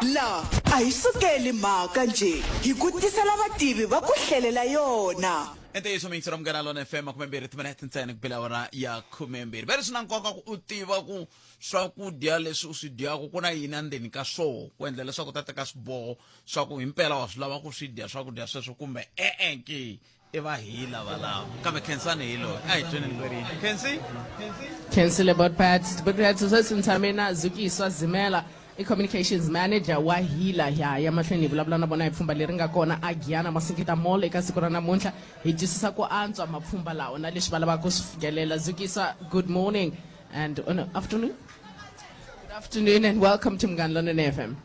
La a hi sukeli mhaka njhe, hi ku tisela vativi va ku hlelela yona. I ntiyiso miyingisi ra Munghana Lona FM 12 timinete ntsena ku bela awara ya 12. Va ri swi na nkoka ku u tiva ku swakudya leswi u swi dyaka ku na yini endzeni ka swoho ku endla leswaku u ta teka swiboho swa ku himpela wa swi lava ku swi dya swakudya sweswo kumbe e-e ke. I va hila valavo kambe Khensani hi loyi a hi tweni ni Khensi. Khensile Botpat Botpat sweswi ni tshame na Zukiswa Zimela i communications manager wa Hila ya ya mahlweni hi vulavula na vona hi pfhumba leri nga kona a Giyana Masingita Mall eka siku ra namuntlha hi twisisa ku antswa mapfhumba lawa na leswi va lavaka ku swi fikelela. Zukiswa, good morning and oh no, afternoon. Good afternoon and welcome to Munghana Lonene FM.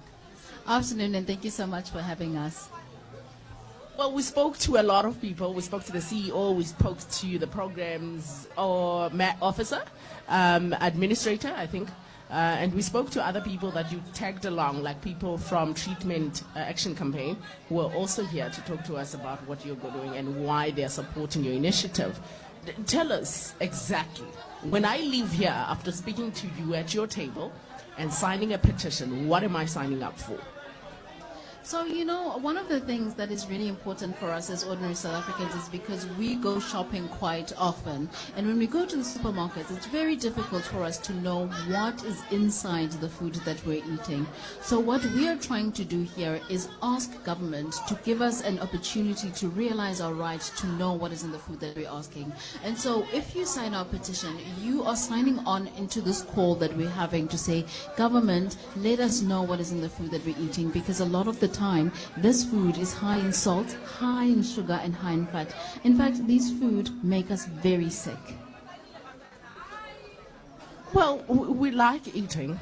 Afternoon, and thank you so much for having us. Well, we spoke to a lot of people. We spoke to the CEO, we spoke to the programs or officer, administrator, I think. And we spoke to other people that you've tagged along, like people from Treatment Action Campaign, who are also here to talk to us about what you're doing and why they're supporting your initiative. Tell us exactly, when I leave here after speaking to you at your table and signing a petition, what am I signing up for? So, you know, one of the things that is really important for us as ordinary South Africans is because we go shopping quite often. And when we go to the supermarkets, it's very difficult for us to know what is inside the food that we're eating. So what we are trying to do here is ask government to give us an opportunity to realize our right to know what is in the food that we're asking. And so if you sign our petition, you are signing on into this call that we're having to say, government, let us know what is in the food that we're eating, because a lot of the time, this food is high in salt, high in sugar, and high in fat. In fact, these food make us very sick. Well, we like eating.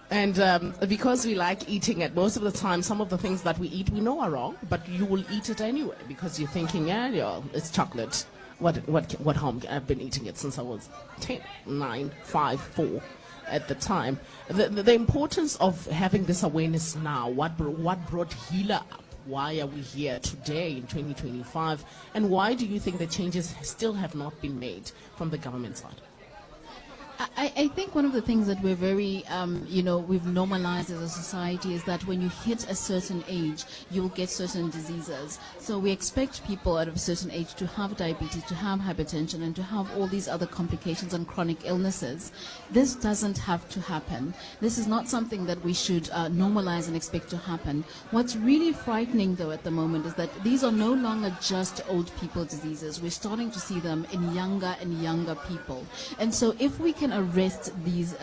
And because we like eating it, most of the time, some of the things that we eat, we know are wrong, but you will eat it anyway because you're thinking, yeah, yeah, it's chocolate. What harm? I've been eating it since I was 10, 9, 5, 4 at the time. The importance of having this awareness now, what brought HEALA up? Why are we here today in 2025? And why do you think the changes still have not been made from the government side? I think one of the things that we're very, you know, we've normalized as a society is that when you hit a certain age, you'll get certain diseases. So we expect people at a certain age to have diabetes, to have hypertension, and to have all these other complications and chronic illnesses. This doesn't have to happen. This is not something that we should normalize and expect to happen. What's really frightening, though, at the moment is that these are no longer just old people diseases. We're starting to see them in younger and younger people. And so if we can arrest these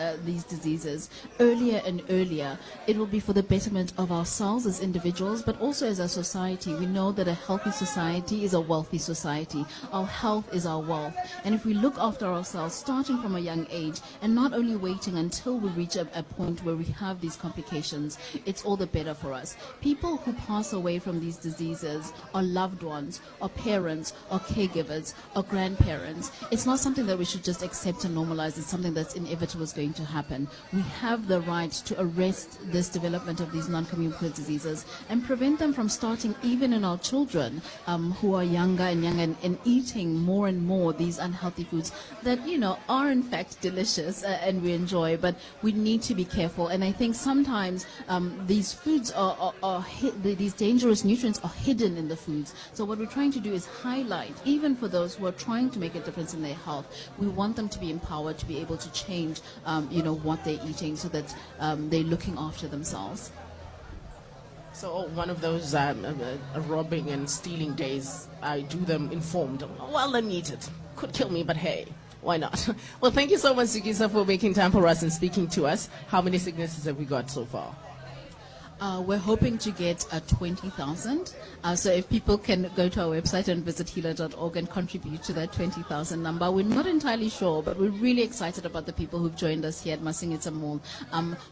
diseases earlier and earlier, it will be for the betterment of ourselves as individuals, but also as a society. We know that a healthy society is a wealthy society. Our health is our wealth. And if we look after ourselves starting from a young age and not only waiting until we reach a point where we have these complications, it's all the better for us. People who pass away from these diseases are loved ones, or parents, or caregivers, or grandparents. It's not something that we should just accept and normalize. It's something that's inevitable is going to happen. We have the right to arrest this development of these non-communicable diseases and prevent them from starting even in our children who are younger and younger and eating more and more these unhealthy foods that, you know, are in fact delicious and we enjoy, but we need to be careful. And I think sometimes these foods are these dangerous nutrients are hidden in the foods. So what we're trying to do is highlight, even for those who are trying to make a difference in their health, we want them to be empowered to be able to change what they're eating so that they're looking after themselves. So one of those robbing and stealing days, I do them informed. Well, let me eat it. Could kill me, but hey, why not? Well, thank you so much, Zukiswa, for making time for us and speaking to us. How many signatures have we got so far? We're hoping to get 20,000. So if people can go to our website and visit heala.org and contribute to that 20,000 number. We're not entirely sure, but we're really excited about the people who've joined us here at Masingita Mall.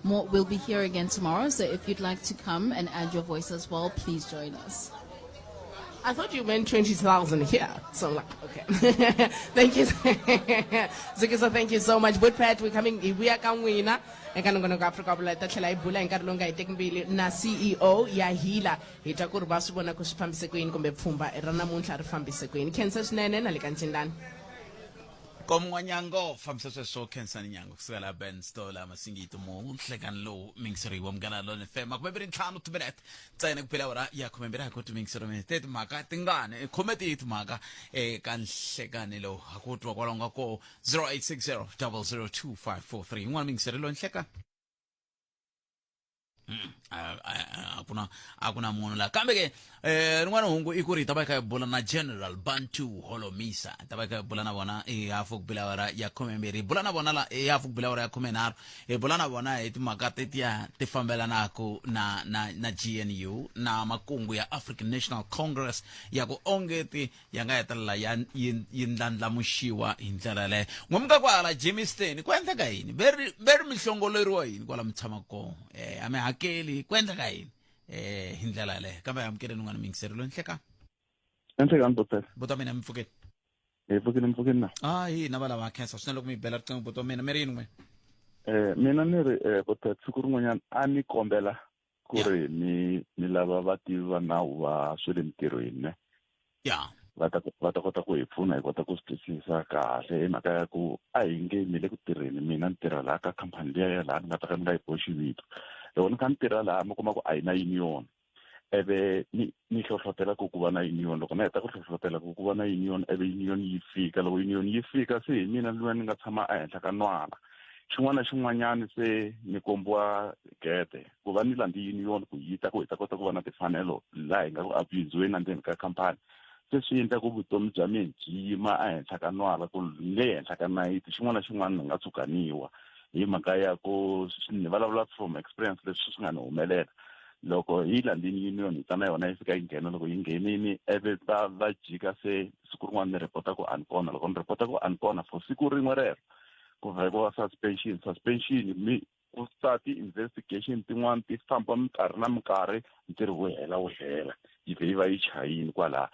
We'll be here again tomorrow, so if you'd like to come and add your voice as well, please join us. I thought you meant 20,000 here. So I'm like, okay. Thank you. Zukiswa, thank you so much. Bootpat, we're coming, we are coming eka nongonoko wa Afrika Vula hi ta tlhela hi bula hi nkarhi lowu nga heteki mbilu na CEO ya HEALA hi twa ku ri va swi vona ku swi fambise ku yini kumbe pfhumba ra namuntlha ri fambise ku yini. Khensa swinene na le ka ncindani. Komun'wa Nyango fambisa sweswo Khensani Nyango kusuka la Ben Stola Masingito mo nhlekani lowu mingiseriwa Munghana Lone FM 25 timinete ntsena ku phela awara ya 12 ha ku timingiselo mi te timhaka tingani i khome tihi timhaka eka nhlekani lowu ha ku twa kwalaho nga koho 0860 002543 yin'wana mingiselo lowu nhlekani. A ku na a ku na munhu la kambe ke rin'wana hungu i ku ri hi ta va hi kha hi bula na General Bantu Holomisa. Hi ta va hi kha hi bula na vona hi hafu ku bila awara ya 12. Hi bula na vona la hi hafu ku bila awara ya 13. Hi bula na vona hi timhaka tetiya ti fambelanaka na na na GNU na makungu ya African National Congress ya ku ongeti ya nga hetelela ya yi yi ndlandlamuxiwa hi ndlela yaleyo. N'we mi nga kwahala Germiston, ku endleka yini? Ve ri ve ri mi hlongoleriwa yini kwala mi tshamaka kona? A mi hakeli, ku endleka yini? Hi ndlela yaleyo. Kambe hi amukeleni un'wana muyingiseri loyi nhlekani. Enhlekani Botela. Buti wa mina mi pfukile? Hi pfukile, mi pfukile na? Ah, hina va lava khensa swinene loko mi yi bela riqingho buti wa mina. Mi ri yini n'wina? Mina ni ri Botela siku rin'wanyana a ni kombela ku ri mi mi lava vativi va nawu va swa le mintirhweni ne va ta va ta kota ku hi pfuna hi kota ku swi twisisa kahle hi mhaka ya ku a hi nge ni le ku tirheni mina ni tirha laha ka khampani liya ya laha ni nga ta ka ni nga yi boxi vito loko ni kha ni tirha laha mi kuma ku a yi na union eve ni ni hlohlotela ku ku va na union loko na heta ku hlohlotela ku ku va na union eve union yi fika loko union yi fika se hi mina luya ni nga tshama ehenhla ka nwala xin'wana na xin'wanyana se ni kombiwa gede ku va ni landzi union ku yi ta ku hi ta kota ku va na timfanelo laha hi nga ku abusiweni endzeni ka khampani se swi endla ku vutomi bya mina byi yima ehenhla ka nwala ku ni le henhla ka nayiti xin'wana na xin'wana ni nga tshuka ni wa hi mhaka ya ku ni vulavula from experience leswi swi nga ni humelela loko hi landzini union hi ta na yona yi fika yi nghena loko yi nghenini ivi va va jika se siku rin'wana ni report-a ku a ni kona loko ni report-a ku a ni kona for siku rin'we rero ku vekiwa suspension suspension mi ku ta ti-investigation tin'wani ti famba minkarhi na minkarhi ntirho wu hela wu hela yi vhe yi va yi chayini kwalaha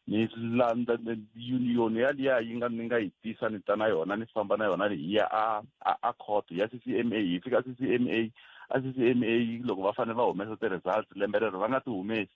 ni landza union yaliya yi nga ni nga yi tisa ni ta na yona ni famba na yona hi ya a a a court ya C_C_M_A hi fika C_C_M_A a C_C_M_A loko va fanele va humesa ti-results lembe rero va nga ti humesi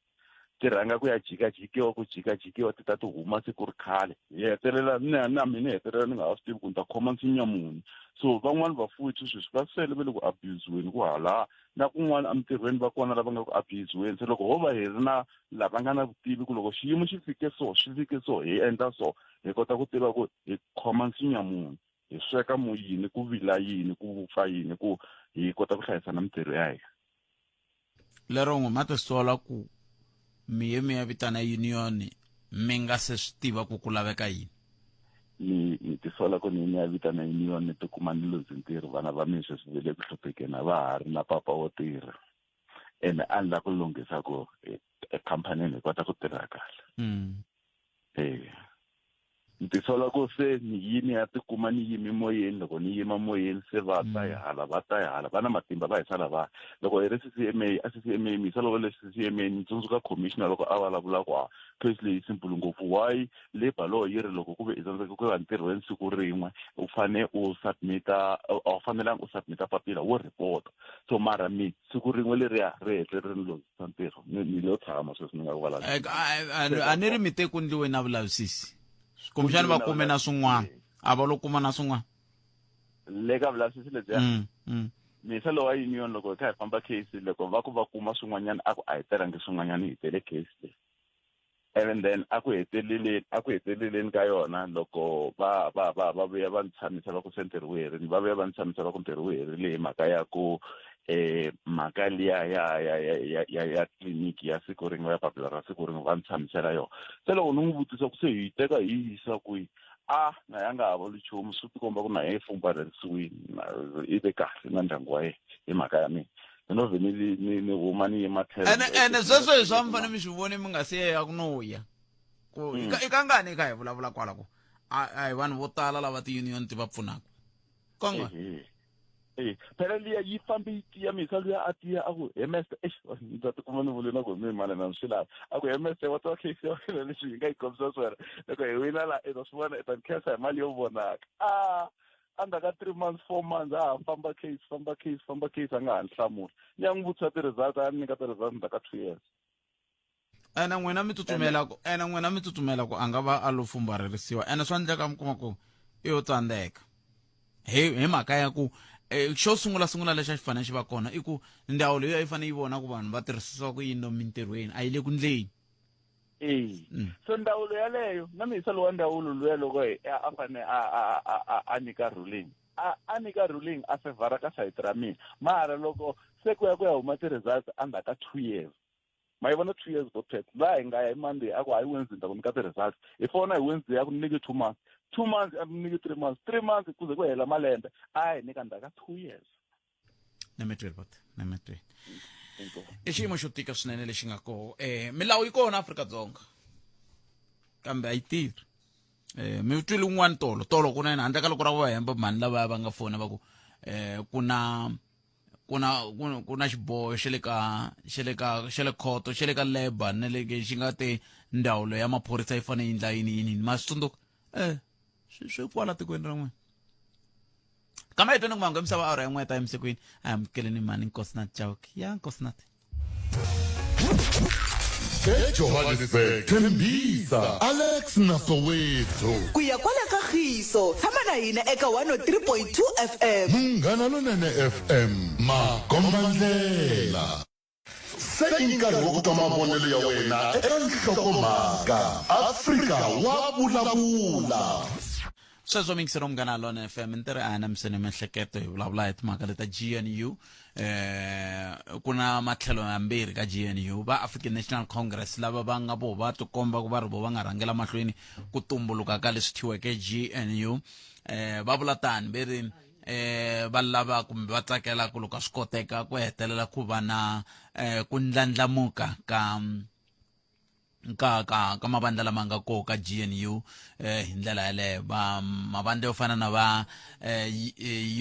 ti rhanga ku ya jikajikiwa ku jikajikiwa ti ta ti huma se ku ri khale hi hetelela na na mina hetelela ni nga ha swi tivi ku ni ta khoma nsinya muni so van'wani vafowethu sweswi va sele va le ku abusiweni ku hala na kun'wana emintirhweni va kona lava nga ku abusiweni se loko ho va hi ri na lava nga na vutivi ku loko xiyimo xi fike so xi fike so hi endla so hi kota ku tiva ku hi khoma nsinya muni hi sweka mu yini ku vila yini ku vupfa yini ku hi kota ku hlayisa na mintirho ya hina. Lero n'we ma tisola ku mi ye mi ya vitana union mi nga se swi tiva ku ku laveka yini? Ni ni tisola ku ni ye ni ya vitana union ni tikuma ni luze ntirho vana va mina sweswi va le ku hluphekeni a va ha ri na papa wo tirha ene a ni lava ku lunghisa ku ekhampanini hi kota ku tirha kahle. Eya. Ni tisola ku se ni yi ni ya tikuma ni yime moyeni loko ni yima moyeni se va ta hi hala va ta hi hala va na matimba va hi sala va loko hi ri C_C_M_A a C_C_M_A miyisa loko le C_C_M_A ni tsundzuka commissioner loko a vulavula ku ha case leyi simple ngopfu why labour law yi ri loko ku ve i tsandzeka ku ya ntirhweni siku rin'we u fane u submit-a a wu fanelanga u submit-a papila wo report so mara mi siku rin'we leriya ri hetle ri ni lozisa ntirho ni ni lo tshama sweswi ni nga ku vulavula Eh, a ni ri mi te ku ndliwe na vulavisisi kumbexani va kume na swin'wana a va lo kuma na swin'wana le ka vulavisisi lebyiya misa lowa union loko hi kha hi famba case loko va ku va kuma swin'wanyana a ku a hi telangi swin'wanyana hi tele case leyi and then a ku heteleleni a ku heteleleni ka yona loko va va va va vuya va ni tshamisa va ku se ntirho wu herile va vuya va ni tshamisa va ku ntirho wu herile hi mhaka ya ku mhaka liya ya ya ya ya ya ya tliliniki ya siku rin'we ya papila ra siku rin'we va ni tshamisela yona se loko ni n'wi vutisa ku se hi yi teka hi yi yisa kwihi a na ya nga ha vuli nchumu swi tikomba ku na ye fumbarherisiwile i ve kahle na ndyangu wa yena hi mhaka ya mina ni no vhe ni ni ni huma ni yima tlhelo ene ene sweswo hi swa mi fanele mi swi vone mi nga se ya ku no ya ku i ka- i kangani i kha hi vulavula kwala ku a a hi vanhu vo tala lava ti-union ti va pfunaka kangani Ehe. Eh, phela liya yi fambe yi tiya misa luya a tiya a ku he mester eish ni ta tikuma ni vule na ku mi mani na swi lava a ku he mester wa tiva case ya wena leswi hi nga yi kombisa swona loko hi wina la i ta swi vona i ta ni khensa hi mali yo vonaka a endzhaku ka 3 months 4 months a ha famba case famba case famba case a nga ha ni hlamuli ni ya n'wi vutisa ti-result a ni nyika ti-result ndzhaku ka 2 years. Ene n'wina mi tsutsumela ku ene n'wina mi tsutsumela ku a nga va a lo fumbarherisiwa ene swa endleka mi kuma ku I yo tsandzeka hi hi mhaka ya ku eh, xo sungula sungula lexi a xi fanele xi va kona i ku ndzawulo leyi a yi fanele yi vona ku vanhu va tirhisisiwa ku yini lomu mintirhweni a yi le ku ndleni eyi Mm. so ndzawulo yaleyo na mihisa lowa ndzawulo luya loko hi- a a fane a a a a a nyika ruling a a nyika ruling a fevhara ka sayiti ra mina mara loko se ku ya ku ya huma ti-results endzhaku ka 2 years, ma yi vona, 2 years botpet laha hi nga ya hi Monday, a ku hayi, Wednesday ni ta ku nyika ti-results. Hi fona hi Wednesday, a ku nyiki 2 months, 2 months a ku nyiki 3 months, 3 months, ku ze ku hela malembe, a hi nyika ndzhaku ka 2 years. Nemetweni bot, nemetweni. Inkomu. I xiyimo xo tika swinene lexi nga koho. Milawu yi kona Afrika-Dzonga, kambe a yi tirhi. Mi twile un'wana tolo tolo kunene, handle ka loko ra ku va hemba mhani lavaya va nga fona va ku ku na xiboho xa le khoto, xa le ka labor na le xi nga te ndzawulo ya maphorisa yi fanele yi endla yini yini yini. Ma swi tsundzuka swi kwala tikweni ra n'wina. Kambe hi twene ku mahungu ya misava awara ya n'we ta emisikwini. A hi amukeleni mhani Nkosinathi Chauke ya Nkosinathi. EJohannesburg, Tembisa, Alex na Soweto. Ku ya kwala ka Khiso, tshama na hina eka 103.2 FM. Munghana Lonene FM, makombandlela. Se i nkarhi wa ku twa mavonelo ya wena eka nhlokomhaka. Afrika wa vulavula. Sweswo mingisero Munghana Lona FM ntirho a na miseni miehleketo hi vulavula hi timhaka leta GNU. Ku na matlhelo yambirhi ka GNU, va African National Congress lava va nga vo va tikomba ku va ri vo va nga rhangela mahlweni ku tumbuluka ka leswi thyiweke GNU. Va vula tani ve ri va lava kumbe va tsakela ku loko a swi koteka ku hetelela ku va na ku ndlandlamuka ka mavandla lama nga koho ka GNU. Hi ndlela yaleyo va mavandla yo fana na va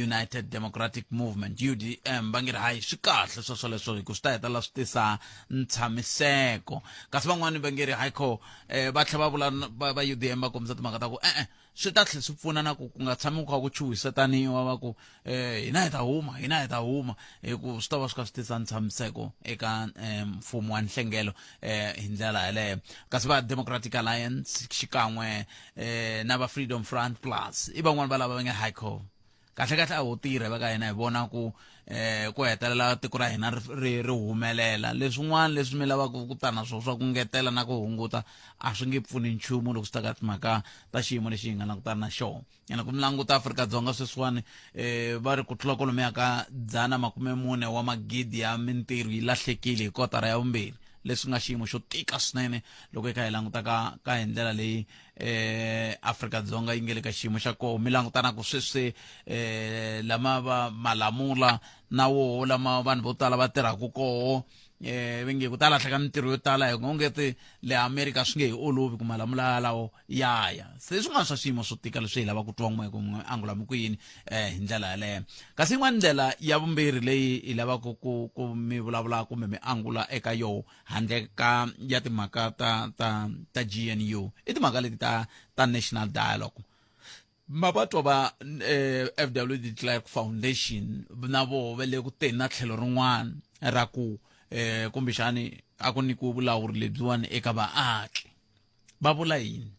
United Democratic Movement, UDM, va nge ri hayi, swi kahle swo swoleswo hi ku swi ta hetelela swi tisa ntshamiseko, kasi van'wani va nge ri hayi kho. Va tlhela va vula va UDM va kombisa timhaka ta ku e-e, swi ta tlhela swi pfuna na ku ku nga tshami ku kha ku chuhisetaniwa va ku hina hi ta huma, hina hi ta huma, hi ku swi ta va swi kha swi tisa ntshamiseko eka mfumo wa nhlengelo hi ndlela yaleyo. Kasi va Democratic Alliance xikan'we na va Freedom Front Plus i van'wani va lava va nge hayi, kahle kahle a ho tirha va ka hina, hi vona ku ku hetelela tiko ra hina ri humelela. Leswin'wana leswi mi lavaka ku ta na swona swa ku ngetela na ku hunguta a swi nge pfuni nchumu loko swi ta ka timhaka ta xiyimo lexi hi nga langutana na xona. Ene ku mi languta Afrika-Dzonga sweswiwani, va ri ku tlula kwalomuya ka 440 wa magidi ya mintirho yi lahlekile hi kotara ya vumbirhi, leswi nga xiyimo xo tika swinene loko hi kha hi languta ka hi ndlela leyi Afrika-Dzonga yi nge le ka xiyimo xa koho. Mi languta na ku sweswi lama va malamula na woho lama vanhu vo tala va tirhaka koho, va nge ku ta lahleka mintirho yo tala, hi onge ti le America swi nge hi olovi ku malamula yalawo ya ya. Se swin'wana swa swiyimo swo tika leswi hi lava ku twa n'we ku n'we angula mi ku yini hi ndlela yaleyo. Kasi yin'wana ndlela ya vumbirhi leyi hi lavaka ku mi vulavula kumbe mi angula eka yoho handle ka ya timhaka ta GNU i timhaka leti ta national dialogue. Mavatwa va FW de Klerk Foundation na voho va le ku teni na tlhelo rin'wana ra ku kumbexani a ku nyikiwe vulawuri lebyiwani eka vaaki. Va vula yini?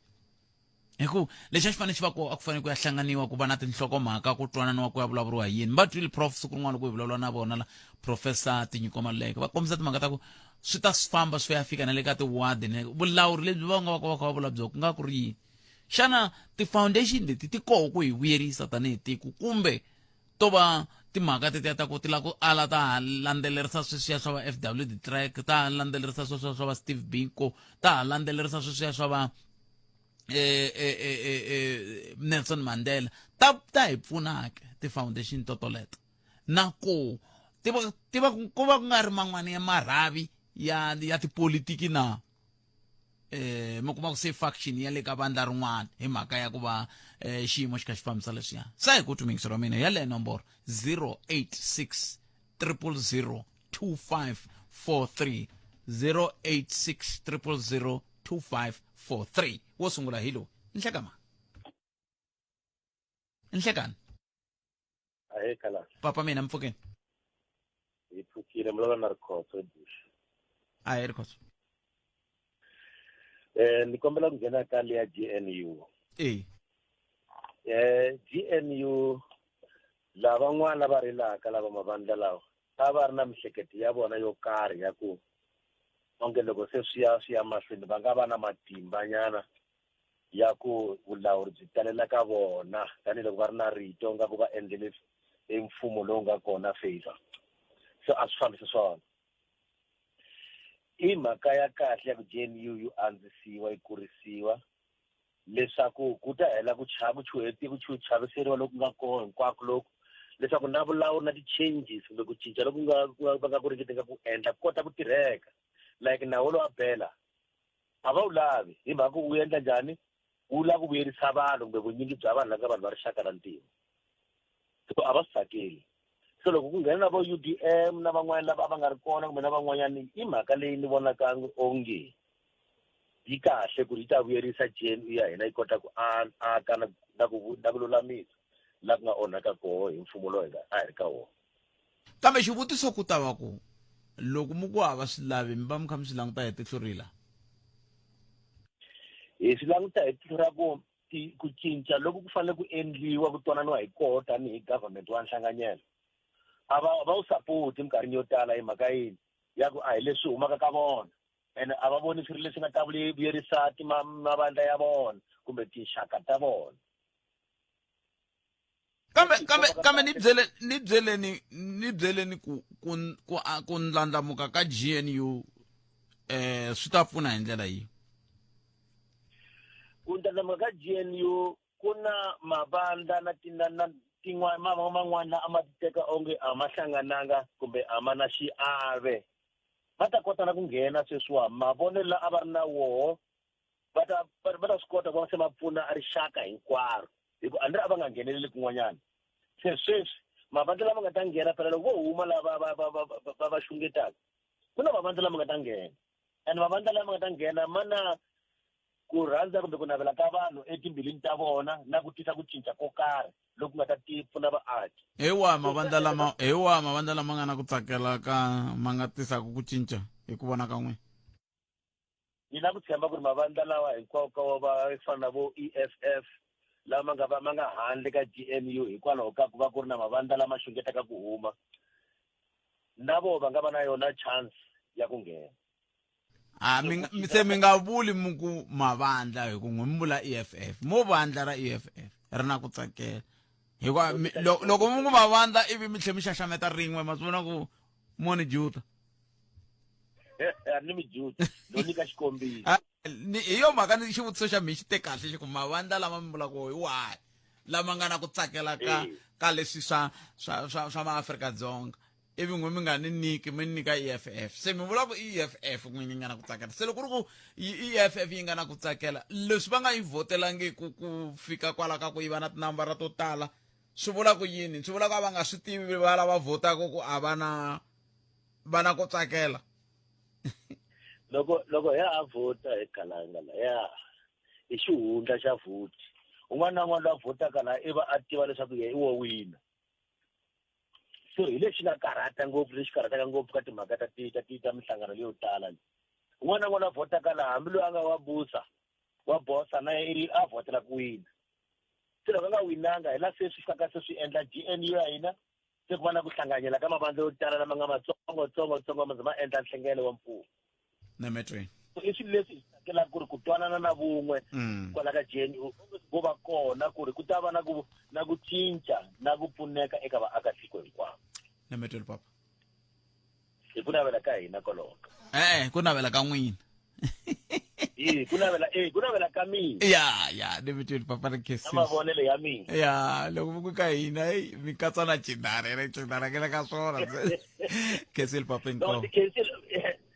Hi ku lexi a xi fanele xi va ko a ku fanele ku ya hlanganiwa, ku va na tinhlokomhaka, ku twananiwa, ku ya vulavuriwa hi yini. Va twile prof siku rin'wana loko hi vulavula na vona la, Professor Tinyiko Maluleke, va kombisa timhaka ta ku swi ta swi famba swi ya fika na le ka tiwadi ne vulawuri lebyi va nga va va kha va vula byo ku nga ku ri yini. Xana ti-foundation leti ti koho ku hi vuyerisa tanihi tiko, kumbe to va timhaka tetiya ta ku ti lava ku ala ta ha landzelerisa sweswiya swa va FW de Klerk, ta ha landzelerisa sweswiya swa va Steve Biko, ta ha landzelerisa sweswiya swa va Nelson Mandela? Ta hi pfuna ke ti-foundation to toleto na ku ti va ku va ku nga ri man'wani ya marhavi ya tipolitiki na mi kuma ku se faction ya le ka vandla rin'wana hi mhaka ya ku va xiyimo xi kha xi fambisa leswiya? Sa hi ku twi mingiselo wa mina yaleyo nomboro 086 000 2543, 086 000 2543. Wo sungula hi lowu. Nhlekama, nhlekani. Ahee khalasi. Papa mina, mpfukeni? Hi pfukile, mi lava na Rikhotso eBush. A hi Rikhotso. Ni kombela ku nghena ka leya GNU. E. Eh GNU lavan'wana va rilaka lava mavandla lawa a va ri na mihleketo ya vona yo karhi ya ku onge loko se swi ya swi ya mahlweni va nga va na matimba nyana ya ku vulawuri byi talela ka vona tanihiloko va ri na rito nga ku va endlele e mfumo lowu nga kona favor so a swi fambisi swona i mhaka ya kahle ya ku GNU yi andzisiwa yi kurisiwa leswaku ku ta hela ku chava ku chuheti ku chaviseriwa loku nga kona hinkwako loku leswaku na vulawuri na ti-changes kumbe ku cinca loku nga va nga ku ringeteka ku endla ku kota ku tirheka like nawu lowa bela a va wu lavi hi mhaka ku wu endla njhani wu lava ku vuyerisa vanhu kumbe vunyingi bya vanhu la nga vanhu va rixaka ra ntima so a va swi tsakeli so loko ku nghena na vo U_D_M na van'wana lava a va nga ri kona kumbe na van'wanyani i mhaka leyi ni vonaka onge yi kahle ku ri yi ta vuyerisa G_N_U ya hina yi kota ku aka na na ku na ku lulamisa la ku nga onhaka koho hi mfumo lowu hi nga a hi ri ka wona. Kambe xivutiso ku ta va ku loko mi ku a va swi lavi mi va mi kha mi swi languta hi tihlo rihi la? Hi swi languta hi tihlo ra ku ku cinca loku ku fanele ku endliwa ku twananiwa hi koho tanihi government wa nhlanganyelo a va va wu sapoti minkarhini yo tala hi mhaka yini ya ku a hi leswi humaka ka vona ene a va voni swi ri leswi nga ta vuyerisa mavandla ya vona kumbe tinxaka ta vona kambe kambe kambe ni byele ni byeleni ni byeleni ku ku ku ku ndlandlamuka ka GNU eh swi ta pfuna hi ndlela yihi ku ndlandlamuka ka GNU ku na mavandla na tina na tin'wana man'wana a ma titeka onge a ma hlangananga kumbe a ma na xiave va ta kota na ku nghena sweswiwa mavonelo la a va ri na woho va ta va ta swi kota ku va se va pfuna rixaka hinkwaro hi ku a ni ri a va nga ngheneleli kun'wanyana se sweswi mavandla lama nga ta nghena phela loko vo huma lava va va va va va xungetaka ku na mavandla lama nga ta nghena and mavandla lama nga ta nghena ma na ku rhandza kumbe ku navela ka vanhu etimbilwini ta vona na ku tisa ku cinca ko karhi loku nga ta ti pfuna vaaki hi wahi mavandla lama hi wahi mavandla lama nga na ku tsakela ka ma nga tisaka ku cinca hi ku vona ka n'wina Ni na ku tshemba ku ri mavandla lawa hinkwawo ka wa va fana na vo EFF lama nga va ma nga handle ka GNU hikwalaho ka ku va ku ri na mavandla lama xungetaka ku huma na vo va nga va na yona chance ya ku nghena. A mi nga se mi nga vuli mi ku mavandla hi ku n'wi mi vula EFF mo vandla ra EFF ri na ku tsakela hikuva loko mi ku mavandla ivi mi tlhe mi xaxameta rin'we ma swi vona ku mo ni juta a ni mi juti no nyika xikombiso ah, hi yo mhaka ni xivutiso xa mi xi te kahle xi ku mavandla lama mi vulaka hi wahi lama nga na ku tsakela ka eh. ka leswi swa swa swa swa maAfrika-Dzonga ivi n'we mi nga ni nyiki mi nyika EFF se mi vula ku EFF n'wini yi nga na ku tsakela se loko ku ri ku EFF yi nga na ku tsakela leswi va nga yi votelangiku ku fika kwala ka ku yi va na tinambara to tala swi vula ku yini swi vula ku a va nga swi tivi va lava vhotaka ku a va na va na ku tsakela loko loko ya ha vhota hi kalanga la ya i xihundla xa vhoti un'wana na un'wana loyi a vhotaka la i va a tiva leswaku ye i wo wina so hi lexi nga karhata ngopfu lexi karhataka ngopfu ka timhaka ta ti ta ti ta minhlangano leyo tala un'wana na un'wana a vhotaka laha hambi loyi a nga wa busa wa bosa na ye a vhotela ku wina se loko a nga winanga hi la se swi fikaka se swi endla G_N_U ya hina se ku va na ku hlanganyela ka mavandla yo tala lama nga matsongo tsongo tsongo ma ze ma endla nhlengelo wa mfumo nametweni so i swilo leswi hi tsakelaka ku ri ku twanana na vun'we mm. kwala ka JNU vo va kona ku ri ku ta va na ku na ku cinca na ku pfuneka eka vaakatiko hinkwavo nametweni papa hi ku navela ka hina koloko e-e ku navela ka n'wina e ku navela e ku navela ka mina ya ya ni vitweni papa ri khesisi mavonelo ya mina ya loko mi ku ka hina eyi mi katsa na cindara ene cindara ke le ka swona khesile papa inkomo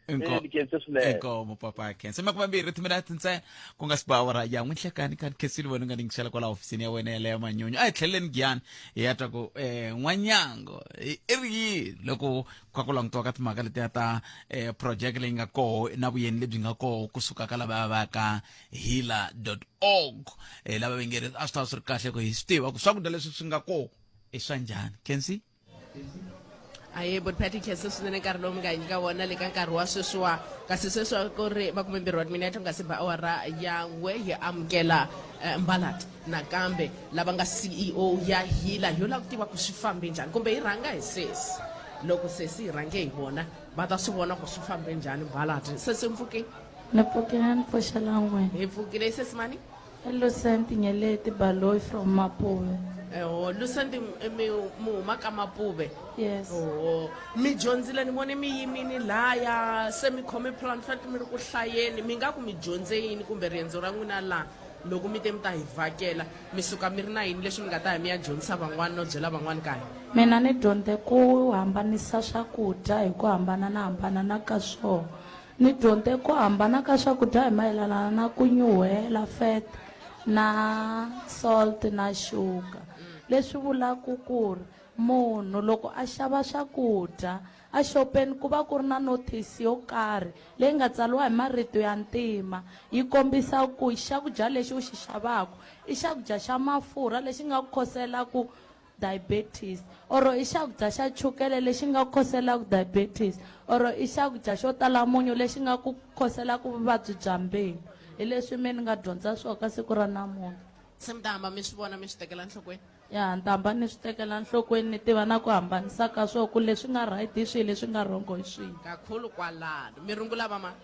inkomo papa khensa makumembirhi timinete ntsena ku nga si ba awara ya n'wi nhlekani kani khensile wena u nga ningisela kwala hofisini ya wena yaleyo manyunyu a hi tlheleleni giyani hi ya twa ku um n'wanyango i ri yini loko ka ku langutiwa ka timhaka letiya ta um project leyi nga koho na vuyeni lebyi nga koho kusuka ka lava va ka hila org um lava va nge ri a swi ta va swi ri kahle ku hi swi tiva ku swakudya leswi swi nga koho i swa njhani kensi Aye bot Patty, khensa swinene nkarhi lowu mi nga hi nyika wona le ka nkarhi wa sweswiwa. Kasi sweswi ku ri makumembirhi wa timinete ku nga si ba awara ya n'we, hi amukela eh, Mbalat nakambe lava nga CEO ya Hila. Yo lava ku tiva ku swi fambe njhani, kumbe hi rhanga hi sesi. Loko sesi hi rhange hi vona, va ta swi vona ku swi fambe njhani. Mbalat, sesi mpfukeni? Ni pfukile, ni pfuxela n'wina. Hi pfukile. Sesi mani? I Lucent Nyeleti Baloyi from Mapuve. Oho, Lucent, mi mi huma ka Mapuve? Yes. Oho, mi dyondzile, ni vone mi yimini laya se mi khome pamphlet mi ri ku hlayeni. Mi nga ku mi dyondze yini, kumbe riendzo ra n'wina laha loko mi te mi ta hi vhakela, mi suka mi ri na yini leswi mi nga ta ya mi ya dyondzisa van'wana no byela van'wana kaya? Mina ni dyondze ku hambanisa swakudya hi ku hambana na hambana na ka swona. Ni dyondze ku hambana ka swakudya hi mayelana na ku nyuhela, fat, na salt na sugar. Leswi vulaka ku ri munhu loko a xava swakudya exopeni ku va ku ri na notice yo karhi leyi nga tsariwa hi marito ya ntima yi kombisa ku xakudya lexi u xi xavaka i xakudya xa mafurha lexi nga ku khoselaka diabetes, or i xakudya xa chukele lexi nga ku khoselaka diabetes, or i xakudya xo tala munyu lexi nga ku khoselaka vuvabyi bya mbilu. Hi leswi me ni nga dyondza swona ka siku ra namuntlha. Se mi ta hamba mi swi vona, mi swi tekela nhlokweni? Ya, ni ta hamba ni swi tekela nhlokweni, ni tiva na ku hambanisa ka swona ku leswi nga right hi swihi, leswi nga wrong hi swihi. Kakhulu kwalano. Mi rungula va mani?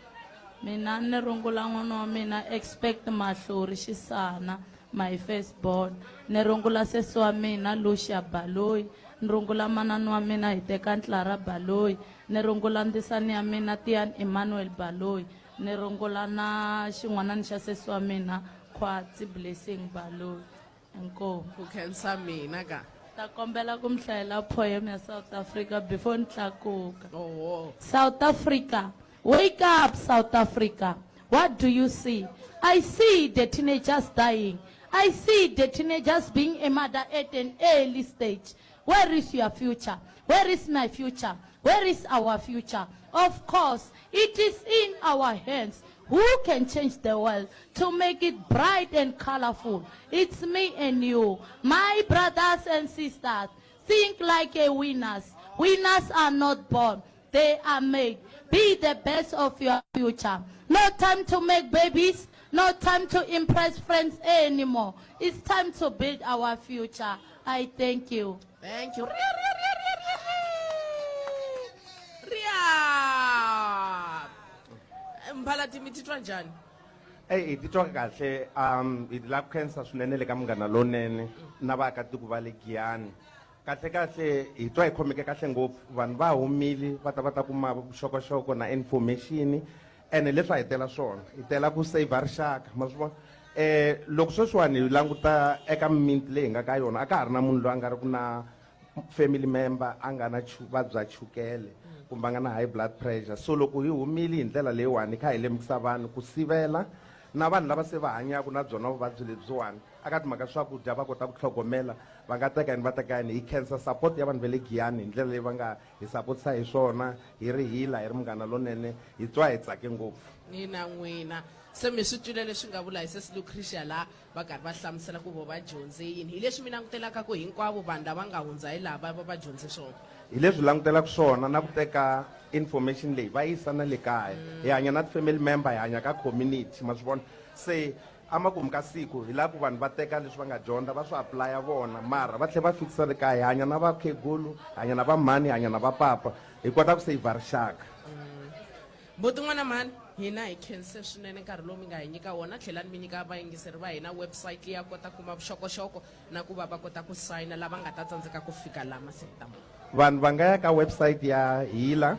Mina ni rungula n'wana wa mina Expect Mahlori Xisana, my first born. Ni rungula sesi wa mina Lucia Baloyi, ni rungula manani wa mina Hiteka Ntlara Baloyi, ni rungula ndzisani ya mina Tian Emmanuel Baloyi, ni rungula na xin'wanani xa sesi wa mina Khwatsi Blessing Baloyi. Inkomu. Ku khensa mina ka. Ta kombela ku mi hlayela poem ya South Africa before ni tlakuka. Oho. South Africa, wake up South Africa. What do you see? I see the teenagers dying. I see the teenagers being a mother at an early stage. Where is your future? Where is my future? Where is our future? Of course, it is in our hands. Who can change the world to make it bright and colorful? It's me and you. My brothers and sisters, think like a winners. Winners are not born. They are made. Be the best of your future. No time to make babies. No time to impress friends anymore. It's time to build our future. I thank you. Thank you. Ria, ria, ria, ria, ria. Ria. Mphalati, mi titwa njhani? Eyi, hi titwa kahle. Hi lava ku khensa swinene le ka Munghana Lonene na vaakatiko va le Giyani. Kahle kahle hi twa hi khomeke kahle ngopfu, vanhu va humile va ta va ta kuma vuxokoxoko na information, ene leswi a hi tela swona, hi tela ku saver rixaka, ma swi vona. Loko sweswiwani hi languta eka mimiti leyi hi nga ka yona, a ka ha ri na munhu loyi a nga ri ku na family member a nga na vabya chukele kumbe a nga na high blood pressure. So loko hi humile hi ndlela leyiwani hi kha hi lemukisa vanhu ku sivela na vanhu lava se va hanyaka na byona vuvabyi lebyiwani aka timhaka swakudya va kota ku tlhogomela, va nga teka yini va teka yini. Hi khensa support ya vanhu va le Giyani hi ndlela leyi va nga hi sapotisa hi swona, hi ri Hila, hi ri Munghana Lonene, hi twa hi tsake ngopfu. Ni na n'wina se mi swi twile leswi nga vula hi sesi Lucretia laha va karhi va hlamusela ku vo va dyondze yini. Hi leswi mi langutelaka ku hinkwavo vanhu lava nga hundza hi laha va va va dyondze swona? Hi leswi langutelaka swona na ku teka information leyi va yisa na le kaya. Hi hanya na ti-family member, hi hanya ka community, ma swi vona. Se Emakumu ka siku, hi laha ku vanhu va teka leswi va nga dyondza va swi apulaya vona, mara va tlhela va fikisa le kaya. Hi hanya na vakhegulu, hi hanya na vamhani, hi hanya na vapapa, hi kota ku seyivha rixaka. Mbuti n'wana mhani, hina hi khense swinene nkarhi lowu mi nga hi nyika wona. Tlhelani mi nyika vayingiseri va hina website liya kota kuma vuxokoxoko na ku va va kota ku sayina lava nga ta tsandzeka ku fika laha masiku ta mona. Vanhu va nga ya ka website ya Hila.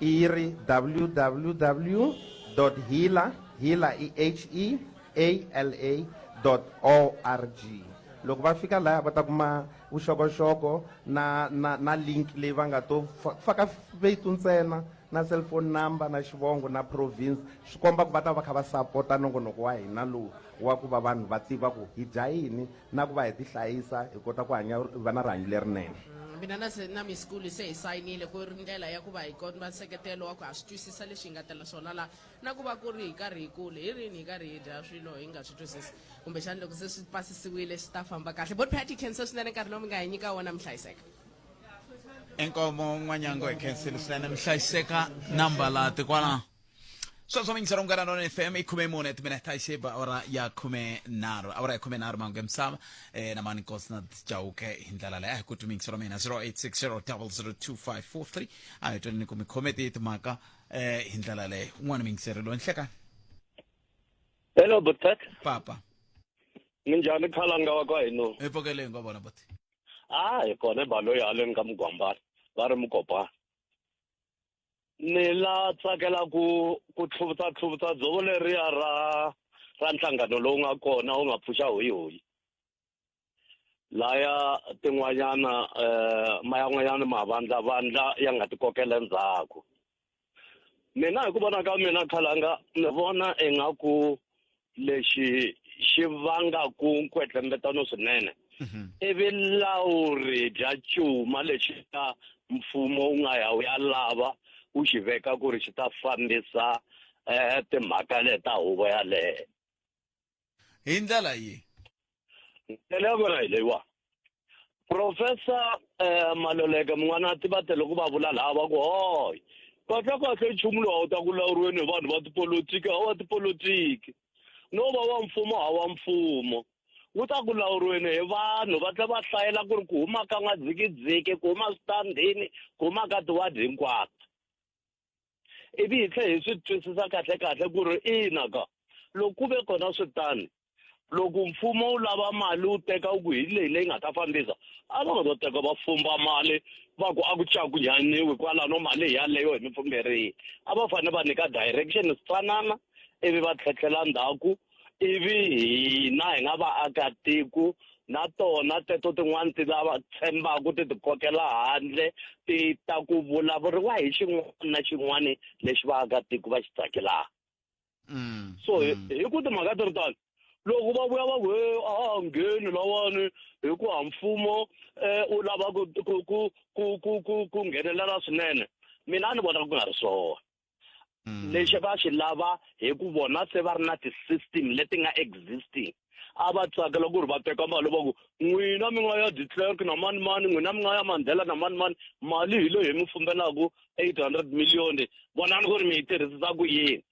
I ri www dot heala, heala i H-E-A-L-A, dot O-R-G. Loko va fika laya va ta kuma vuxokoxoko na, na, na link leyi va nga to faka vito ntsena na cellphone number na xivongo na province, swi komba ku va ta va kha va sapota nongonoko wa hina lowu wa ku va vanhu va tiva ku hi dya yini na ku va hi tihlayisa hi kota ku hanya hi va na rihanyo lerinene. Mina na se na Miss Kulu se hi sayinile ku ri ndlela ya ku va hi komba nseketelo wa ku ha swi twisisa leswi hi nga tela swona laha na ku va ku ri hi karhi hi kule hi rini hi karhi hi dya swilo hi nga swi twisisi kumbexana loko se swi pasisiwile swi ta famba kahle. Bot Patty, khensa swinene nkarhi lowu mi nga hi nyika wona, mi hlayiseka. Inkomo n'wanyango hi khensile swinene mi hlayiseka nambalati kwala. Sweswo mingisero Munghana Lonene FM i 14 timinete a xi ba awara ya 13 awara ya 13 mahungu ya misava eh, na mani nkosi na Chauke hi ndlela leyi a hi ku twi mingisero mina 0860002543 a hi tweni ni ku mi khome tihi timhaka eh, hi ndlela leyi un'wana mingisero loyi nhlekani. Hello, Butet. Papa. Minjhani khalanga wa ka hino? Hi pfukele nga vona buti. Ah, hi kona baloyi haleni ka Mugwambana, va ri Mugobana. Ni la tsakela ku ku tlhuvutsa tlhuvutsa dzovo leriya ra ra nhlangano lowu nga kona wu nga pfuxa hoyihoyi. Laya tin'wanyana eh mayan'wanyana mavandla vandla ya nga tikokela endzhaku. Mina hi ku vona ka mina khalanga ni vona ingaku lexi xi vangaku nkwetlembetano swinene i vulawuri bya cuma lexi ka mfumo wu nga ya wu ya lava wu xi veka ku ri xi ta fambisa um timhaka leta huvo yaleyo. Hi ndlela yihi? Ndlela ya kona hi leyiwa. Professor eh, Maluleke Mun'wanati va te loko va vula laha va ku hoy kahle kahle nchumu lowu a wu ta ku lawuriweni hi vanhu va tipolotiki a wa tipolotiki no va wa mfumo a wa mfumo wu ta ku lawuriweni hi vanhu va tlhela va hlayela ku ri ku huma ka n'wadzikidziki ku huma switandini ku huma ka tiwadi hinkwato ivi hi tlhela hi swi twisisa kahle kahle ku ri ina ka loko ku ve kona swi tani loko mfumo wu lava mali wu teka wu ku hi leyi leyi nga ta fambisa a va nga ta teka va fumba mali va ku a ku cakunyaniwi kwalano mali hi yaleyo hi mi pfumberile a va fanele va nyika direction swi ivi va tlhetlhela ndzhaku ivi hina hi nga vaakatiko na tona teto tin'wana ti lava tshembaka ti ti kokela handle ti ta ku vulavuriwa hi xin'wana na xin'wana lexi vaakatiko va xi tsakelaka so hi hi ku timhaka ti ri tano loko va vuya va ku he a ha ngheni lawani hikuva mfumo um wu lava ku ku ku ku ku ku ku nghenelela swinene mina a ni vona ku nga ri swona lexi va xi lava hi ku vona se va ri na ti-system leti nga existing a va tsakela ku ri va teka mali va ku n'wina mi nga ya de Klerk na mani mani n'wina mi nga ya Mandela na mani mani mali hi leyi hi mi fumbelaka 800 million vonani ku ri mi yi tirhisisa ku yini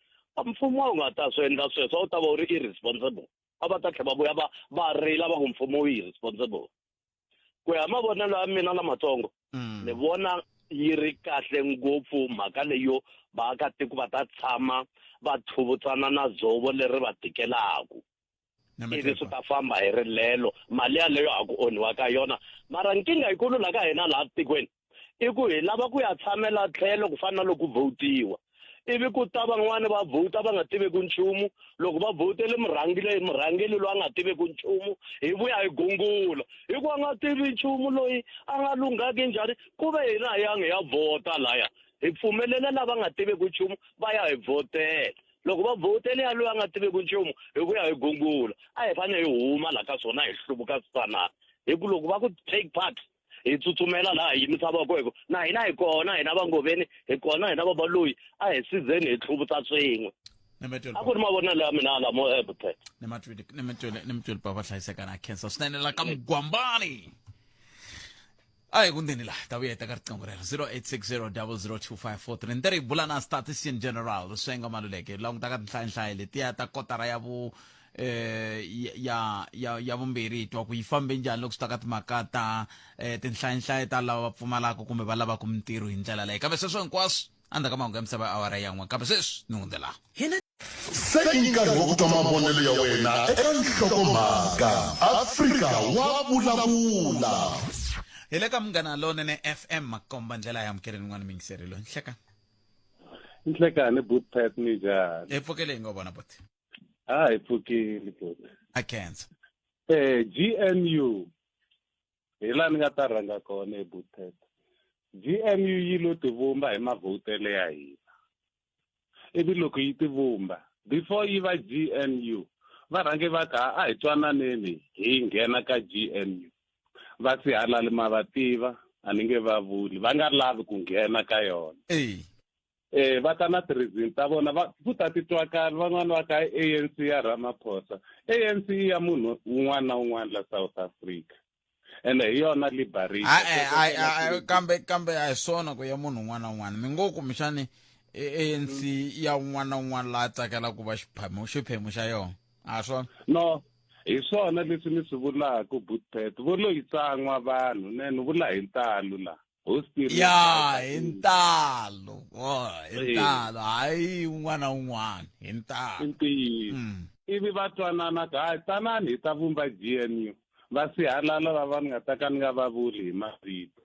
mfumo a wu nga ta swi endla sweswo a wu ta va wu ri irresponsible a va ta tlhela va vuya va va rila va ku mfumo wu irresponsible ku ya mavonelo ya mina lamatsongo ni vona yi ri kahle ngopfu mhaka leyo vaakatiko va ta tshama va tlhuvutsana na dzovo leri va tikelaku ivi swi ta famba hi rilelo mali yaleyo a ku onhiwa ka yona mara nkingha yikulu la ka hina laha tikweni i ku hi lava ku ya tshamela tlhelo ku fana na loko ku vhotiwa ivi ku ta van'wani va vhota va nga tiveki nchumu loko va vhotele murhangeli murhangeli loyi a nga tiveki nchumu hi vuya hi gungula hi ku a nga tivi nchumu loyi a nga lunghaki njhani ku ve hina hi yangi ya vhota laya hi pfumelele lava nga tiveki nchumu va ya hi vhotela loko va vhotele ya loyi a nga tiveki nchumu hi vuya hi gungula a hi fanele hi huma la ka swona hi hluvuka switanana hi ku loko va ku take part hi tsutsumela laha hi yimisa voko hi ku na hina hi kona hina vangoveni hi kona hina vabaloyi a hi sizeni hi tlhuvutsa swin'we a ku ri mavonelo ya mina lamo ebuthe ni mitweli papa hlayiseka na khensa swinene la ka mugwambani a hi ku ndzeni laha ta vuya hi teka riqingho rero 0860 002543 ni ri hi bula na statistician general swenga maluleke languta ka tinhlayinhlayi letiya ta kotara ya vu eh ya ya ya vumbirhi hi twa ku yi fambe njhani loko swi ta ka timhaka ta eh, tinhlayinhlayi ta lava va pfumalaka kumbe va lavaka mintirho hi ndlela leyi kambe sweswo hinkwaswo endzhaku ka mahungu ya misava ya awara ya n'we kambe sweswi ni hundzela Se i nkarhi wa ku twa mavonelo ya wena eka nhlokomhaka. Afrika wa vulavula. Hi le ka Munghana Lonene FM makomba ndlela ya amukeleni n'wana mingiseri loyi nhlekani. Nhlekani but Pat ni njhani? Hi pfukele hi ngo vona buti. Ah hi pfukile buti. A khensa. Eh GNU hi laha ni nga ta rhanga kona hi but Pat. GNU yi lo tivumba hi mavhotele ya hina. Ivi loko yi tivumba before yi va GNU va rhange va ka a hi twananeni hi nghena ka GNU. Va sihalali ma va tiva a ni nge va vuli va nga lavi ku nghena ka yona. Eh va ta na ti-reason ta vona va ku ta ti twakala van'wani va ka ANC ya Ramaphosa ANC i ya munhu un'wana na un'wana la South Africa. Ene hi yona liberation. A kambe kambe a hi swona ku ya munhu un'wana na un'wana mi ngo kumbexani ANC ya un'wana na un'wana laha tsakelaka ku va xiphemu xiphemu xa yona a swona no hi swona leswi ni swi vulaka butpet vo lo yi tsan'wa vanhu ne ni vula hi ntalo la ya hi ntalo oh, hi ntalo hayi un'wana na un'wana hi ntalo i ntiyiso mm. ivi va twanana ku hayi tanani hi ta vumba GNU va sihalala lava ni nga ta ka ni nga va vuli hi mavito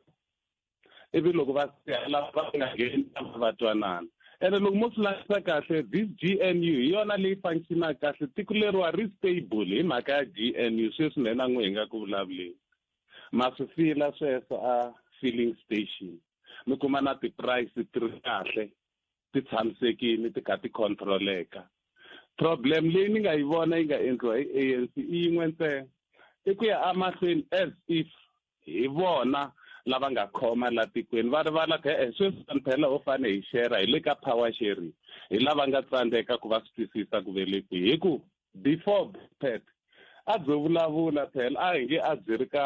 ivi loko va sihalala va nga ngheni va twanana ene loko mo swi langutisa kahle this GNU hi yona leyi functionaka kahle tiko leriwa ri stable hi mhaka ya GNU sweswi mina n'wi hi nga ku vulavuleni ma swi fila sweswo a filling station mi kuma na ti-price ti ri kahle ti tshamisekile ti kha ti controleka problem leyi ni nga yi vona yi nga endliwa hi ANC i yin'we ntsena i ku ya emahlweni as if hi vona lava nga khoma la tikweni va rivala ku e-e sweswi vanhu phela ho fane hi share hi le ka power sharing hi lava nga tsandzeka ku va swi twisisa ku ve le kwihi hi ku before pet a byo vulavula phela a hi nge a byi ri ka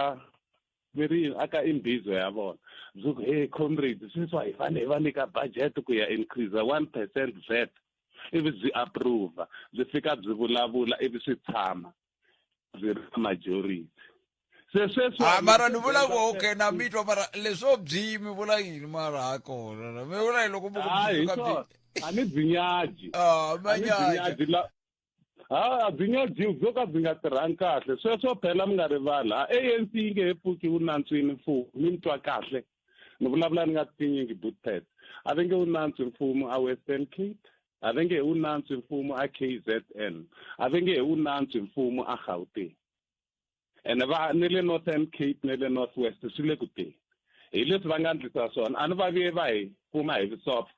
mi ri yini aka imbizo ya vona byi ku hey comrade sweswi hi fanele hi va nyika budget ku ya increase 1% VAT ivi byi approve byi fika byi vulavula ivi swi tshama byi ri na majority se sweswi Ah, mara ni vula ku okay na mi twa mara leswo byi mi vula yini mara ha kona mi vula yini loko mi ku hayi byi hi fika byi swona a ni byi nyaji Ah, a ni byi manyaja nyaji la ha a byi nge dyiwi byo ka byi nga tirhangi kahle sweswo phela mi nga rivali a ANC yi nge he pfuki wu nantswini mfumo mi ni twa kahle ni vulavula ni nga tinyingi butpet a va nge wu nantswi mfumo a Western Cape a va nge he wu nantswi mfumo a KZN a va nge he wu nantswi mfumo a Gauteng ene va ni le Northern Cape ni le North West swi le ku teni hi leswi va nga ndlisa swona a ni va vuye va hi kuma hi vusopfa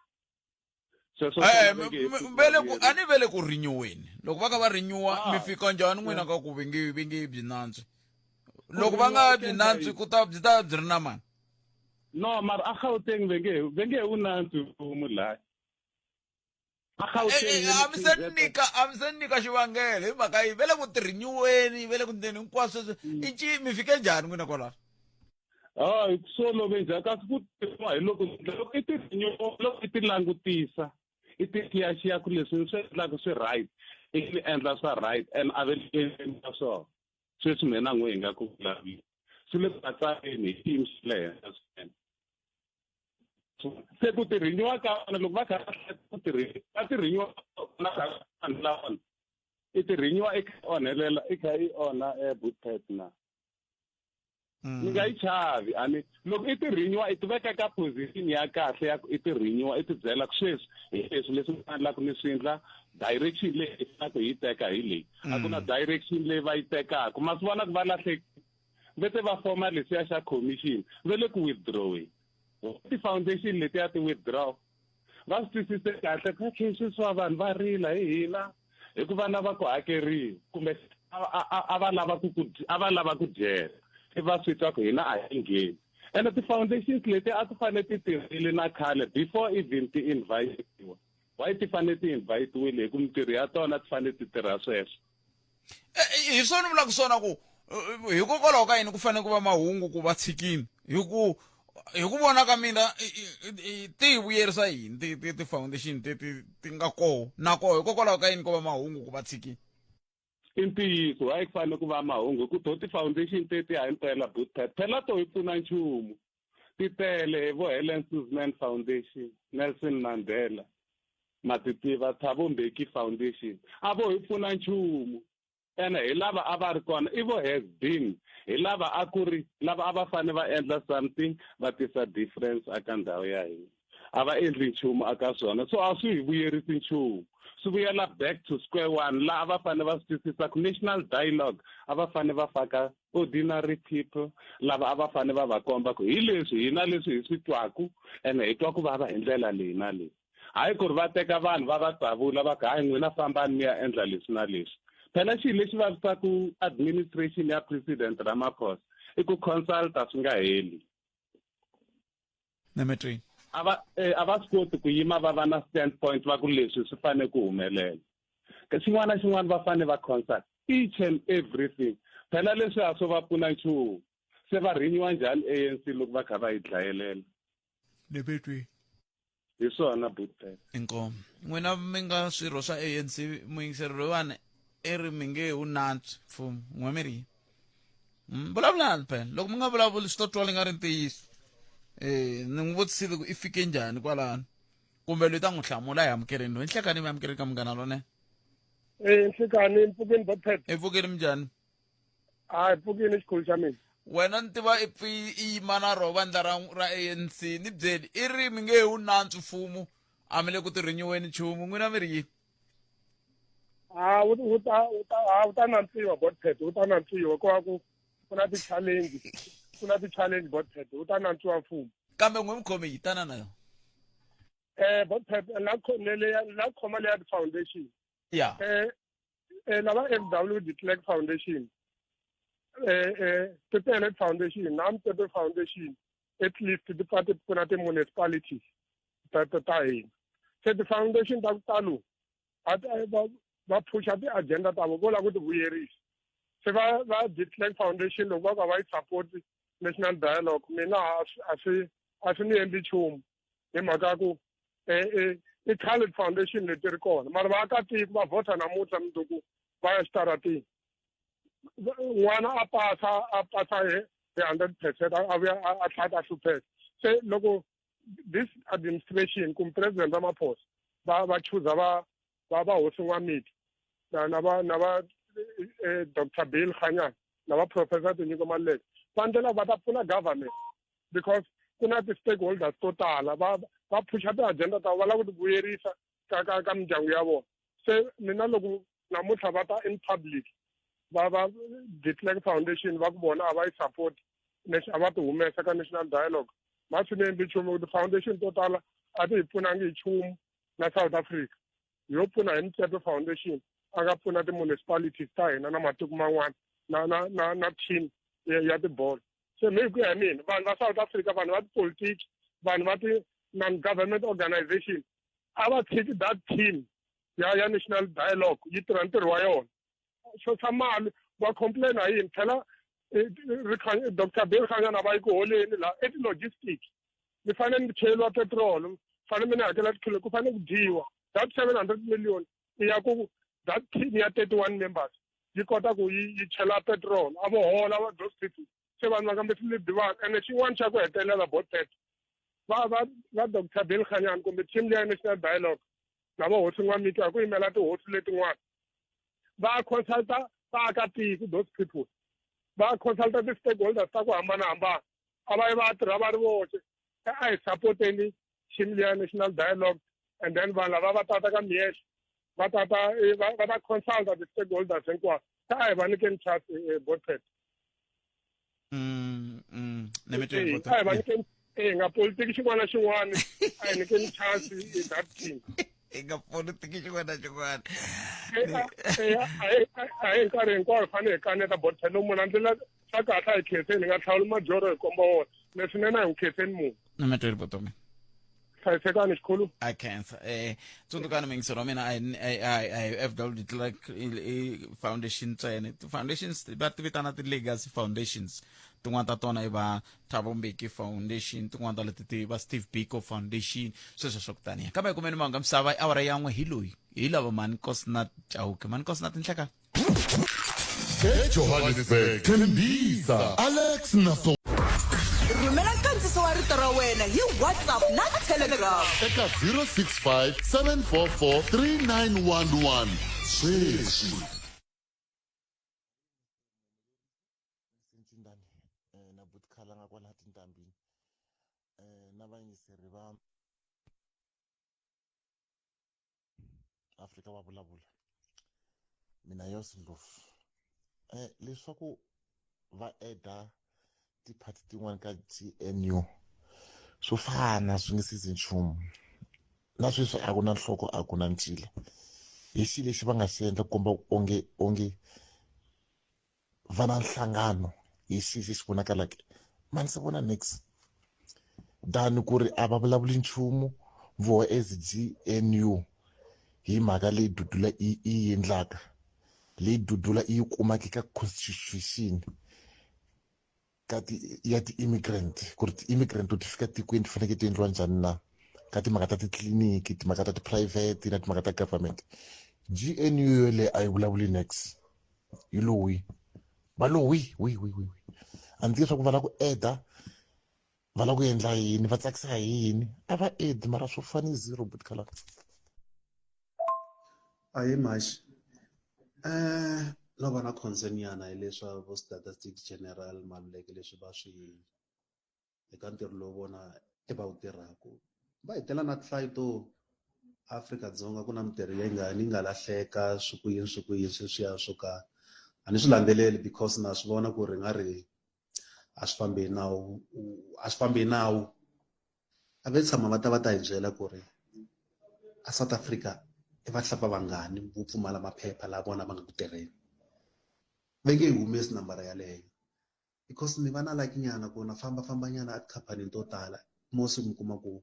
sweswo Eh, swona ve nge he pfuki ve le ku vuyeriwi. a ni ve le ku rinyiweni loko va ka va rinyiwa Ah. mi fika njhani n'wina ka ku ve nge ve nge byi nantswi Ku loko va rinyiwa nga ku byi endla nantswi yini? ku ta byi ta byi ri na mani no mara a Gauteng ve nge ve nge wu nantswi mfumo laya a Eh, Gauteng eh, ni le a mi se KZN nyika a mi se nyika xivangelo hi mhaka yi ve le ku tirhinyiweni ve le ku ndleni hinkwaswo sweswo i ci mi fike njhani n'wina kwalaho hayi swi olove njhani kasi ku tirhiwa hi loko loko i ti loko i ti langutisa i ti xiyaxiya ku leswi ni swi endlaka swi right i ni endla swa right and a ve endla swona sweswi mina n'we hi nga ku vulavuli swi le ku matsaleni hi xiyimo xa le henhla swinene se ku tirhinyiwa ka vona loko va kha va ku tirhi va tirhinyiwa na vanhu lava i tirhinyiwa i kha onhelela i kha i onha bootpet na mi nga yi chavi a ni loko i ti renewa i ti veka ka position ya kahle ya ku i ti renewa i ti byela ku sweswi hi leswi leswi ni fanelaka ni swi endla direction leyi hi fanelaka hi yi teka hi leyi a ku na direction leyi va yi tekaka ma swi vona ku va lahleki ve te va foma leswiya xa commission ve le ku withdrawing ti-foundation letiya ti withdraw va swi twisise kahle ku okay sweswiwa vanhu va rila hi hina hikuva lava ku hakeriwa kumbe a va lava ku ku a va lava ku dyela i va swi twa ku hina a hi ngheni ene ti-foundations leti a ti fanele ti tirhile na khale before even ti invitiwa why ti fanele ti invitiwile hi ku mintirho ya tona ti fanele ti tirha sweswo eh, eh, hi swona vulaka swona ku eh, hikokwalaho ka yini ku fanele ku va mahungu ku va tshikini hi ku hi ku vona ka mina ti hi vuyerisa yini ti ti ti-foundation ti ti ti nga koho na koho hikokwalaho ka yini ku va mahungu ku va tshikini i ntiyiso hayi ku fanele ku va mahungu hi ku to ti-foundation teti hayi mpela bootpet phela to hi pfuna nchumu ti tele vo Helen Suzman Foundation Nelson Mandela ma ti tiva Thabo Mbeki Foundation a vo hi pfuna nchumu ene hi lava a va ri kona i vo has been hi lava a ku ri lava a va fanele va endla something va tisa difference aka ndhawu ya hina a va endli nchumu aka swona so a swi hi vuyerisi nchumu swi vuyela back to square one laha a va fanele va swi twisisa ku national dialogue a va fanele va faka ordinary people lava a va fanele va va komba ku hi leswi hina leswi hi swi twaku ene hi twa ku vava hi ndlela leyi na leyi hayi ku ri va teka vanhu va va tsavula va ku hayi n'wina fambani mi ya endla leswi na leswi phela xilo lexi vavisaku administration ya president Ramaphosa i ku consulta swi nga heli Nemetrini a va eh, a va swi koti ku yima va va na standpoint va ku leswi swi fanele ku humelela xin'wana na xin'wana va fanele va consult each and everything phela leswi a swo va pfuna nchumu Se va rhinyiwa njhani ANC loko va kha va yi dlayelela? Ni betwi. Hi swona Butler. Inkomu. N'wina mi nga swirho swa ANC muyingiseri loyiwani i ri mi nge wu nantswi mfumo. N'we mi ri yini? Mm, vulavulani phela loko mi nga vulavuli swi to twala nga ri ntiyiso. Eh, ni n'wi vutisile ku i fike njhani kwalano. Kumbe loyi ta n'wi hlamula hi amukeleni loyi nhlekani mi amukeleni ka munghana lonene. Eh, nhlekani mpfukeni Botpet. Mpfukeni minjhani? Hayi pfukini xikhulu xa mina. Wena ni tiva i pfi i yima na roho vandla ra ra ANC ni byeli i ri mi nge wu nantswi mfumo a mi le ku tirhinyiweni nchumu n'wina mi ri yini? Ha wu wu ta wu ta ha wu ta nantswiwa Botpet wu ta nantswiwa ko va ku ku na ti-challenge ku na ti-challenge Botpet wu ta nantswiwa mfumo. Kambe n'we mukhomi yi tana na yona. Eh Botpet la leya la khoma leya foundation. Ya. Eh eh lava FW de Klerk Foundation eh eh ti tele foundation na Mtepe Foundation at least ti pfa ti pfuna ti-municipalities ta ta ta hina se ti-foundation ta ku talo va va phusha ti-agenda ta vo vo lava ku ti vuyerisa se va va de Klerk Foundation loko va ka va yi support national dialogue mina a swi a swi ni endli nchumu hi mhaka ya ku eh, eh, i khale foundation leti ri kona mara vaakatiko va vhota namuntlha mundzuku va ya xitaratini n'wana a pasa a pasa hi hi 100 percent a vuya a tlhela a hlupheka se loko this administration kumbe president Ramaphosa va va chuza va va va hosi N'wamiti na na va na va eh, Dr Bill Kganyana na va professor Tinyiko Maluleke va ndlela va ta pfuna government because ku na ti-stakeholders to tala va va phusha ti-agenda ta va lava ku ti vuyerisa ka ka ka mindyangu ya vona se mina loko namuntlha va ta in public va va de Klerk Foundation va ku vona a va yi support a va ti humesa ka national dialogue ma swi ni endli nchumu ti-foundation to tala a ti hi pfunangi hi nchumu na South Africa yo pfuna hi Motsepe Foundation a nga pfuna ti-municipalities ta hina na matiko man'wana na na na na team ya tibolo se mi ku ya hi mina vanhu va South Africa vanhu va tipolitiki vanhu va ti-non-government organization a va tshiki that team ya ya national dialogue yi tirha ntirho wa yona swo swa mali va complain ha yini phela eh, Dr Bill Kganyana va yi ku holeni la i ti-logistic mi fanele mi cheliwa petrol fanele mi ni hakela tikhilo ku fanele ku dyiwa that 700 million i ya ku that team ya 31 members yi kota ku yi yi chela petrol a vo hola va those people se vanhu va nga mislead vanhu ene xin'wana xa ku hetelela botet va va va Dr Bill Kganyana kumbe team leya national dialogue na va hosi N'wamiti hi ku yimela tihosi letin'wana va consulta vaakatiko those people va consulta ti-stakeholders ta ku hambanahambana a va yi va tirha va ri voxe a hi sapoteni team leya national dialogue and then vanhu lava va tata ka miyexe va tata eh, va ta consulta ti-stakeholders hinkwavo se a hi va nyikeni chance eh, botpet mm, mm. a hi va nyikeni eh nga politiki xin'wana na xin'wana a hi nyikeni chance that team hi nga politiki xin'wana na xin'wana a hi nkarhi hinkwawo hi fanele hi kaneta botpet loko munhu a ndlela swa kahle a hi khenseni hi nga hlawuli majoro hi komba wona leswinene a hi n'wi khenseni munhu na matweli vutomi hlayisekani xikhulu a khensa eh tsundzukani mingisero wa mina a hi f w clark i foundation ntsena ti-foundations va ti vitana ti-legacy foundations tin'wana ta tona i va Thabo Mbeki foundation tin'wana ta leti ti va Steve Biko foundation sweswo swa ku taniya kambe hi kumeni mahungu ya misava i awara yan'we hi loyi hi lava mani Nkosinathi Chauke mani Nkosinathi nhlekani eJohannesburg, Tembisa, Alex na so Rhumela nkandziso wa rito ra wena hi WhatsApp na Telegram. Eka 065 744 3911 sweswi. Ncindani eh, na buti Khalanga kwalaha tintambini eh, na vayingiseri va Afrika wa vulavula mina Yos Ndlovu eh leswaku va eda tiphati tin'wana ka GNU swo fana swi nge sizi nchumu na sweswi a ku na nhloko a ku na ncila hi xi lexi va nga xi endla ku komba onge onge va na nhlangano hi xihi lexi vonakalaka mani se vona nix than ku ri a va vulavuli nchumu voho as GNU hi mhaka leyi dudula i yi endlaka leyi dudula i yi kumaka eka constitution. ka ti ya ti-immigrant ku ri ti-immigrant to ti fika tikweni ti fanekele ti endliwa njhani na ka timhaka ta titliliniki timhaka ta tiphurayivhete na timhaka ta government GNU yoleyo a yi vulavuli nex yi lo wi va lo wi wi wi wi a ni tivi leswaku va lava ku eda va lava ku endla yini va tsakisa hi yini a va edi mara swo fani zero but khala Ahee mhaxi no va na concern nyana hi leswa vo statistics general Maluleke leswi va swi eka ntirho lowu vona i va wu tirhaka va hi tela na tinhlayo to Afrika-Dzonga ku na mintirho yingani yi nga lahleka swi ku yini swi ku yini sweswiya swo ka a ni swi landzeleli because na swi vona ku ri nga ri a swi fambi hi nawu a swi fambi hi nawu. A ve tshama va ta va ta hi byela ku ri a South Africa i vahlapfa vangani vo pfumala maphepha laha vona va nga ku tirheni va nge yi humesi nambara yaleyo because ni va na lucky nyana ku na fambafamba nyana a tikhampanini to tala most mi kuma ku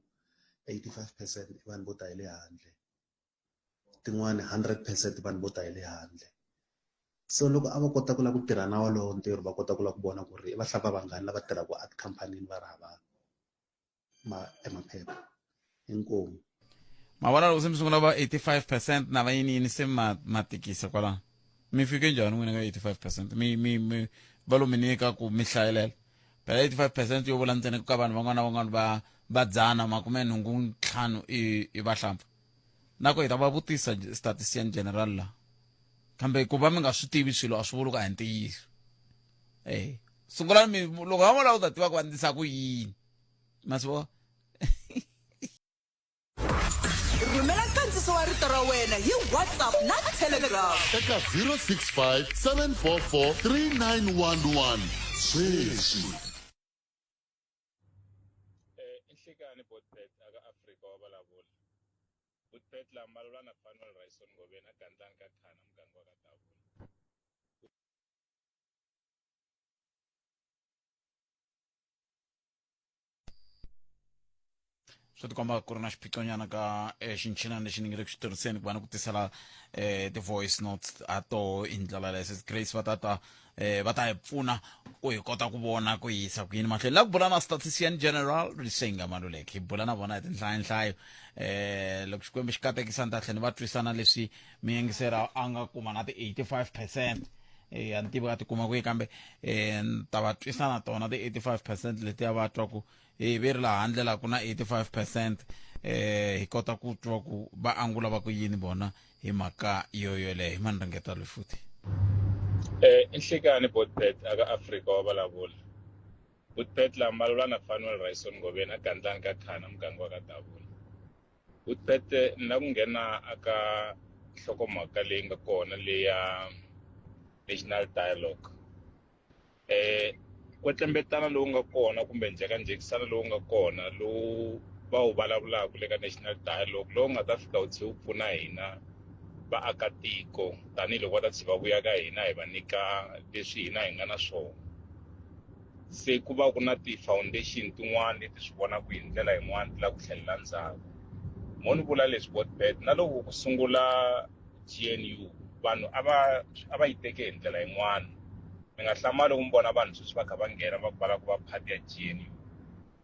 85 percent i vanhu vo ta hi le handle tin'wani 100 percent vanhu vo ta hi le handle so loko a va kota ku lava ku tirha na wolowo ntirho va kota ku lava ku vona ku ri i vahlapfa vangani lava tirhaka a tikhampanini va ri hava ma emaphepha inkomu ma vona loko se mi sungula va 85 percent na va yini yini se ma ma tikisa kwalano mi fike njhani n'wina ka 85 percent mi mi mi va lo mi nyika ku mi hlayelela phela 85 percent yo vula ntsena ka vanhu van'wana na van'wana va va dzana makume nhungu ntlhanu i i vahlampfa na ku hi ta va vutisa statistician general la kambe ku va mi nga swi tivi swilo a swi vuli ku a hi ntiyiso e sungulani mi loko va vona u ta tiva ku va ndlisa ku yini ma swi vona rhumela nkandziso wa rito ra wena hi whatsapp na telegram eka 065 744 3911 sweswi Eh, i nhlikani botbet aka Afrika wa vulavula. Botbet la Malulana Fanuel Raison Ngoveni a Gandlani ka Khana muganga wa ka Davula. Swi tikomba ku ri na xiphiqonyana ka eh, xinchinana lexi ni nge le ku xi tirhiseni ku va ni ku tisela eh, ti-voice notes a toho hi ndlela leyo sis Grace va ta ta eh, va ta hi pfuna ku hi kota ku vona ku yisa ku yini mahlweni la ku bula na statistician general Risenga Maluleke hi bula na vona hi tinhlayanhlayo eh, loko Xikwembu xi katekisa ni ta tlhela ni va twisana leswi miyingiseri a nga kuma na ti-85 percent eh, a ni tivi a ti kuma kwihi kambe eh, ni ta va twisa na tona ti-85 percent letiya va twa ku hi ve ri laha handle laha ku na 85 percent eh, hi kota ku twa ku va angula va ku yini vona hi mhaka yo yoleyo hi mani ringeta loyi futhi. Eh, i nhlikani Botbet aka Afrika wa vulavula. Botbet la Malulana Fanuel Raison Ngoveni a Gandlani ka Khana muganga wa ka Davula. Botbet ni la ku nghena aka nhlokomhaka leyi nga kona leya National Dialogue. Eh kwetlembetana lowu nga kona kumbe njhekanjhekisano lowu nga kona lowu va wu vulavulaka le ka National Dialogue lowu nga ta fika wu tlhe wu pfuna hina vaakatiko tanihiloko va ta tlhe va vuya ka hina hi va nyika leswi hina hi nga na swona se ku va ku na ti-foundation tin'wana leti swi vonaka hi ndlela yin'wana ti lava ku tlhelela ndzhaku mo ni vula leswi botbet na loko ku sungula GNU vanhu a va a va yi teke hi ndlela yin'wana mi nga hlamali loko mi vona vanhu sweswi va kha va nghena va ku va lava ku va part ya GNU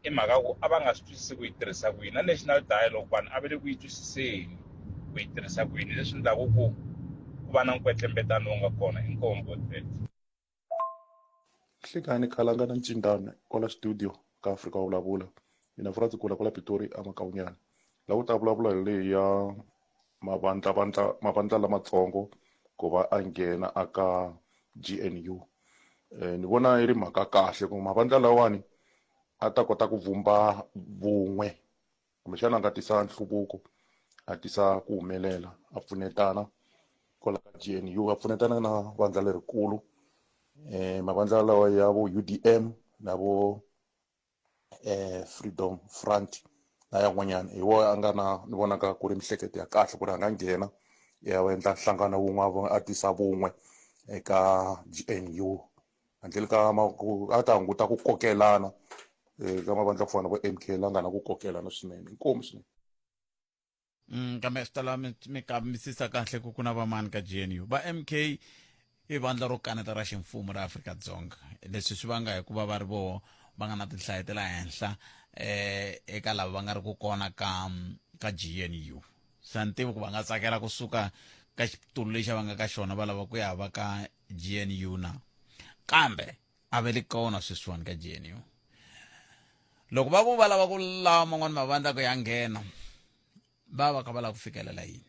i mhaka ku a va nga swi twisisi ku yi tirhisa ku yini na national dialogue vanhu a va le ku yi twisiseni ku yi tirhisa ku yini leswi endlaku ku ku va na nkwetlembetano lowu nga kona inkomu botbet Nhlikani Khalanga na Ncindana kwala studio ka Afrika wa vulavula mina Fura Dzikula kwala Pitori a Makawunyana la ku ta vulavula hi leyi ya mavandla vandla mavandla lamatsongo ku va a nghena aka GNU eh, ni vona yi ri mhaka kahle ku mavandla lawani a ta kota ku vumba vun'we kumbexana a nga tisa nhluvuko a tisa ku humelela a pfunetana kwala ka GNU a pfunetana na vandla lerikulu eh mavandla lawa ya vo UDM na vo eh Freedom Front na yan'wanyana hi wona a nga na ni vonaka ku ri mihleketo ya kahle ku ri a nga nghena ya endla nhlangano wun'we a tisa vun'we eka GNU handleni ka a ta hunguta ku kokelana eka mavandla ku fana na vo MK la nga na ku kokelana swinene inkomu swinene. Kambe swi ta lava mi mi kambisisa kahle ku ku na vamani ka GNU va MK. I vandla ro kaneta ra ximfumo ra Afrika-Dzonga. Leswi swi vanga hikuva va ri voho va nga na tinhlayo ta le henhla eh eka lava va nga ri ku kona ka ka GNU. Se a ni tivi ku va nga tsakela kusuka ka xitulu lexi va nga ka xona va lava ku ya va ka GNU na. Kambe a va le kona sweswiwani ka GNU. Loko va ku va lava ku lava man'wana mavandla ku ya nghena va va kha va lava ku fikelela yini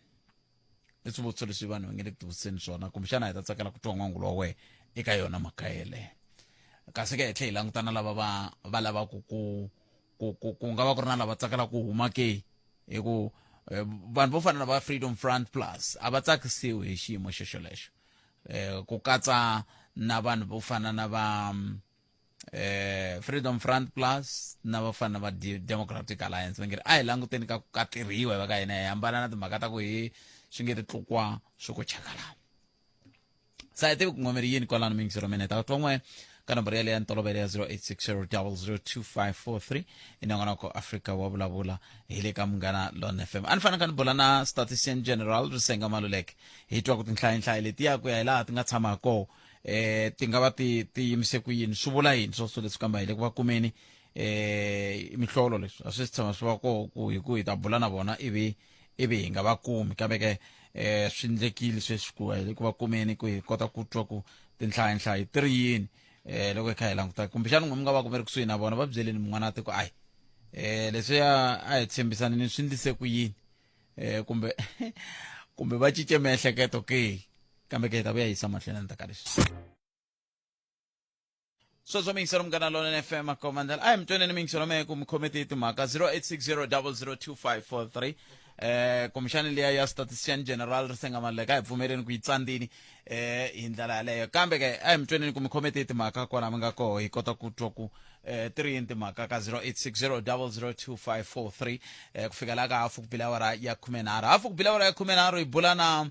i swivutiso leswi vanhu va nge le ku tivutiseni swona kumbexana hi ta tsakela ku twa n'wangulo wa wena eka yona mhaka yeleyo kasi ke hi tlhe hi langutana lava va va lavaku ku ku ku ku nga va ku ri na lava tsakelaka ku huma ke hi ku eh, vanhu vo fana na va freedom front plus a va tsakisiwi hi xiyimo xexo lexo eh, ku katsa na vanhu vo fana na va eh Freedom Front Plus na vafana va Democratic Alliance va nge ri a hi languteni ka ka tirhiwa hi va ka hina hi hambana na timhaka ta ku hi swi nge ri tlukwa swi ku chakalana sa hi tivi ku ngomeri yini kwalano miyingiselo mina hi ta twa n'we ka nomboro yaleyo ya ntolovelo ya 0860002543 i nongonoko Afrika wa vulavula hi le ka Munghana Lone FM a ni fanele kha ni bula na statistician general Risenga Maluleke hi twa ku tinhlayinhlayi letiya ku ya hi laha ti nga tshama kona eh ti nga va ti ti yimise ku yini swi vula yini swo swilo leswi kamba hi le ku va kumeni eh mihlolo leswi a swi si tshama swi va koho ku hi ku hi ta bula na vona ivi ivi hi nga va kumi kambe ke eh swi ndlekile sweswi ku hi le ku va kumeni ku hi kota ku twa ku tinhlayanhlayi ti ri yini eh loko hi kha hi languta kumbexana n'we mi nga va ku mi ri kusuhi na vona va byeleni mun'wana a tiko ayi eh leswiya a hi tshembisanini swi ndlise ku yini eh kumbe kumbe va cince miehleketo ke kambe ke hi ta vuya yisa mahlweni endzhaku ka leswi sweswo miyingiselo munghana lonene fm akomandela a hi mi tweneni miyingiselo mehe ku mi khome tihi timhaka 0860002543 eh kumbexani liya ya statistician general risenga maluleka a hi pfumeleni ku yi tsandzini eh hi ndlela yaleyo kambe ke a hi mi tweneni ku mi khome tihi timhaka kwala mi nga koho hi kota ku twa ku eh ti ri yini timhaka ka 0860002543 eh ku fika la ka hafu ku bile awara ya 13 hafu ku bile awara ya 13 hi bula na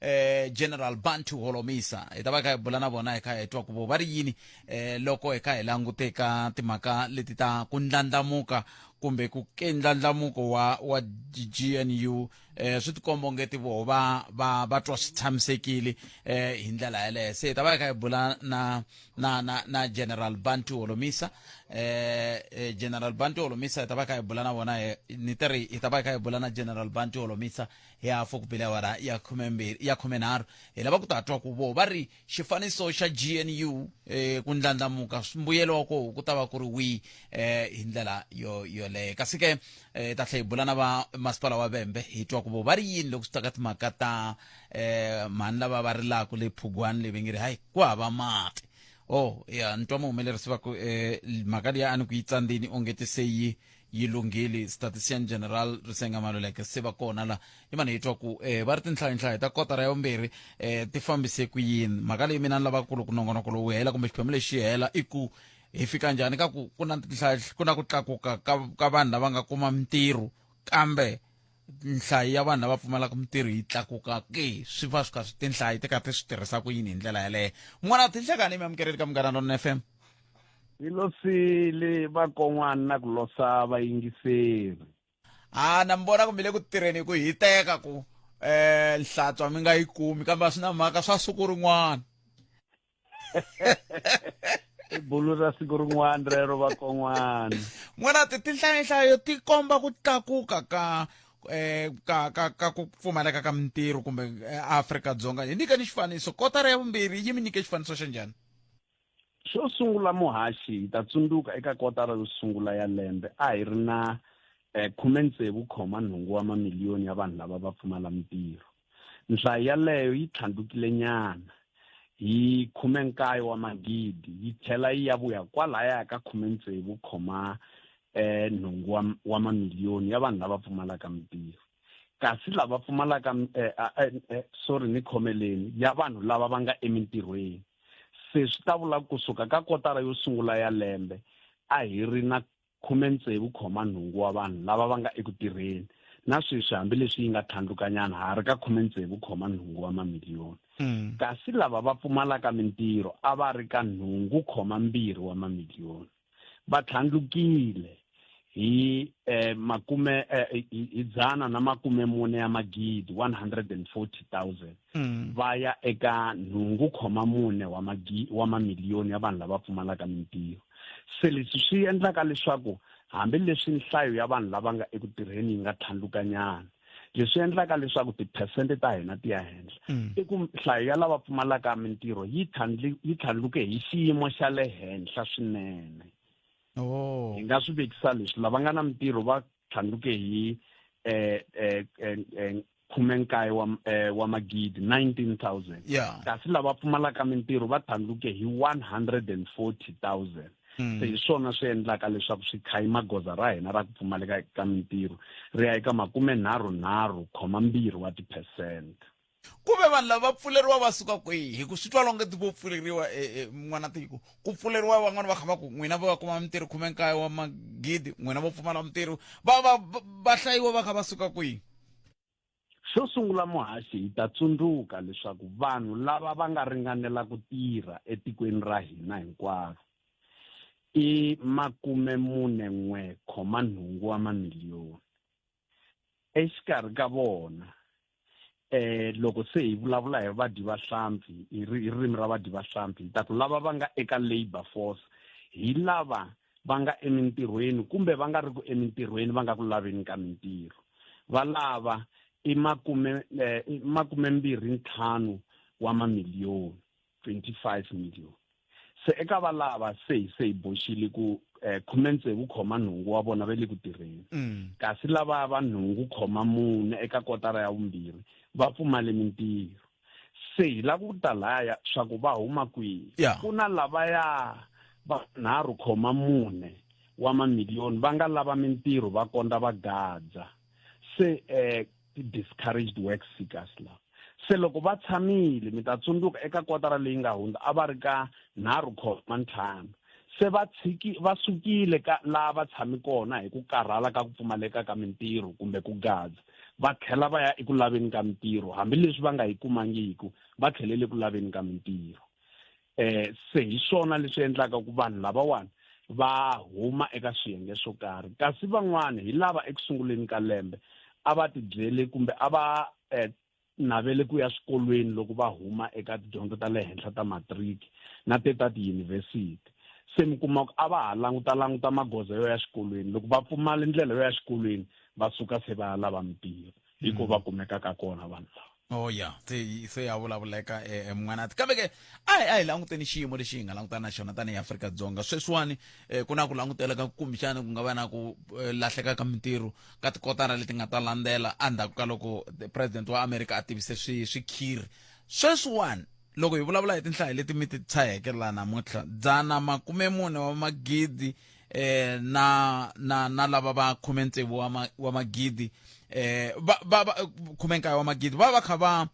eh General Bantu Holomisa hi ta va kha hi bula na vona hi kha hi twa ku vo va ri yini eh loko hi kha hi langute ka timhaka leti ta ku ndlandlamuka kumbe ku ke ndlandlamuko wa wa GNU eh swi tikomba ongeti voho va va va twa swi tshamisekile eh hi ndlela yeleyo se hi ta va hi kha hi bula na na na na General Bantu Holomisa eh, eh General Bantu Holomisa hi ta va kha hi bula na vona ni tiri hi ta va kha hi bula na General Bantu Holomisa hi hafu ku bile awara ya 12 ya 13 hi lava ku ta twa ku vo va ri xifaniso xa GNU eh, ku ndlandlamuka mbuyelo wa koho ku ta va ku ri wihi eh, hi ndlela yo yoleyo kasi ke eh, ta tlhela hi bula na va masipala wa Vhembe hi twa ku vo va ri yini loko swi ta ka timhaka ta eh, mhani lava va rilaka le Phugwani le va nge ri hayi ku hava mati oh ya ni twa muhumelerisi va ku eh, mhaka liya a ni ku yi tsandzini onge ti se yi yi lunghile statistician general Risenga Maluleke se va kona la i mani hi twa ku eh, va ri tinhlayinhlayi ta kotara ya vumbirhi eh, ti fambise ku yini mhaka leyi mina ni lavaka ku loko nongonoko lowu hela kumbe xiphemu lexi hela i ku hi fika njhani ka ku ku na tinhlayo ku na ku tlakuka ka, ka vanhu lava nga kuma mintirho kambe nhlayo ya vanhu lava pfumalaka mintirho yi tlakuka ke swi va swi kha swi tinhlayo ti kha ti swi tirhisa ku yini hi ndlela yaleyo n'wana tinhlekani mi amukeleli ka munghana lona fm Hi losile vakon'wana na ku losa vayingiseri. A na mi vona ku mi le ku tirheni hi ku hiteka ku eh nhlatswa mi nga yi kumi kambe a swi na mhaka swa siku rin'wana. I bulu ra siku rin'wana rero vakon'wana. N'wana ti tinhlayo ti komba ku tlakuka ka eh ka ka ka ku pfumaleka ka mintirho kumbe eh, Afrika Dzonga. Hi nyikeni xifaniso kotara ya vumbirhi yi mi nyike xifaniso xa njhani? Xo sungula muhaxi hi ta tsundzuka eka kotara yo sungula ya lembe a hi ri na 68.8 wa mamiliyoni ya vanhu lava va pfumala mitirho. Nhlayo yaleyo yi tlhandlukile nyana hi 19 wa magidi yi tlhela yi ya vuya kwalaya ka 66.8 wa mamiliyoni ya vanhu lava pfumalaka mitirho. Kasi lava pfumalaka sorry ni khomeleni ya vanhu lava va nga emintirhweni. Se swi ta vula ku suka ka kotara yo sungula ya lembe a hi ri na 68.8 wa vanhu lava va nga eku tirheni, na sweswi hambileswi yi nga tlhandlukanyana ha ri ka 68.8 wa mamiliyoni. Kasi lava va pfumalaka mintirho a va ri ka 8.2 wa mamiliyoni. Va tlhandlukile. hi eh, makume eh, hi dzana na makume mune ya magidi 140,000 mm. va ya eka nhungu khoma mune wa magi wa mamiliyoni ya vanhu lava pfumalaka mintirho se leswi swi endlaka leswaku hambileswi nhlayo ya vanhu lava nga eku tirheni yi nga tlhandlukanyana leswi endlaka leswaku tiphesente ta hina ti ya henhla mm. i ku nhlayo ya lava pfumalaka mintirho yi yi tlhandluke hi xiyimo xa le henhla swinene oh. hi nga swi vekisa leswi lava nga na mintirho va tlhandluke hi eh, eh, eh, eh khumenkaye wa, eh, wa magidi 19000 yeah. kasi lava pfumalaka mintirho va tlhandluke hi 140000 mm. se hi swona swi endlaka leswaku swi khayima goza ra hina ra ku pfumaleka ka mintirho ri ya eka makume nharhu nharhu khoma mbirhi wa tiphesente ku ve vanhu lava va pfuleriwa va suka kwihi hi ku swi twa longe vo pfuleriwa e, e, n'wana tiko ku pfuleriwa van'wana va kha va ku n'wina va kuma mintirho khumenkaye wa magidi n'wina vo pfumala mintirho va va va hlayiwa va kha va suka kwihi xo sungula muhaxi hi ta tsundzuka leswaku vanhu lava va nga ringanela ku tirha etikweni ra hina hinkwaro i makume mune n'we khoma nhungu wa mamiliyoni exikarhi ka vona eh loko se hi vulavula hi vadyi va hlampfi hi ririmi ra vadyi va hlampfi hi ta ku lava va nga eka labour force hi lava va nga emintirhweni kumbe va nga ri ku emintirhweni va nga ku laveni ka mintirho va lava i makume eh, makumembirhi ntlhanu wa mamiliyoni 25 million se eka valava se hi se hi boxile ku eh, khume tsevu khoma nhungu wa vona va le ku tirheni mm. kasi lava va nhungu khoma mune eka kotara ya vumbirhi va pfumale mintirho se hi lava ku ta laya swa ku va huma kwihi yeah. ku na lavaya va nharhu khoma mune wa mamiliyoni va nga lava mintirho va kondza va gadza se eh, ti-discouraged work seekers lava se loko va tshamile mi ta tsundzuka eka kotara leyi nga hundza a va ri ka nharhu khoma ntlhanu se va tshiki va sukile ka laha va tshami kona hi ku karhala ka ku pfumaleka ka mintirho kumbe ku gadza va tlhela va ya eku laveni ka mintirho hambileswi va nga yi kumangiku va tlhelele ku laveni ka mintirho eh se hi swona leswi endlaka ku vanhu lavawani va huma eka swiyenge swo karhi kasi van'wana hi lava eku sunguleni ka lembe a va tibyele kumbe a va eh, navele ku ya swikolweni loko va huma eka tidyondzo ta le henhla ta matriki na te ta tiyunivhesiti se mi kuma ku a va ha languta languta magoza yo ya xikolweni loko va pfumala ndlela yo ya xikolweni va suka se va ya lava mintirho hi ko va kumekaka kona vanhu lava oh ya se se ya vulavuleka eh, eh, mwanati kambe ke a hi a hi languteni xiyimo lexi hi nga langutana na xona tanihi Afrika-Dzonga sweswiwani eh, ku na ku langutela ka kumbexani ku nga va na ku eh, lahleka ka mintirho ka tikotara leti nga ta landzela endzhaku ka loko president wa America a tivise swi swikhiri sweswiwani loko hi vulavula hi tinhlayo leti mi ti tshaheke laha namuntlha dzana makume mune wa magidi eh na na na lava va khume tsevu wa ma, wa magidi eh va va, va khume nkaye wa magidi va va kha va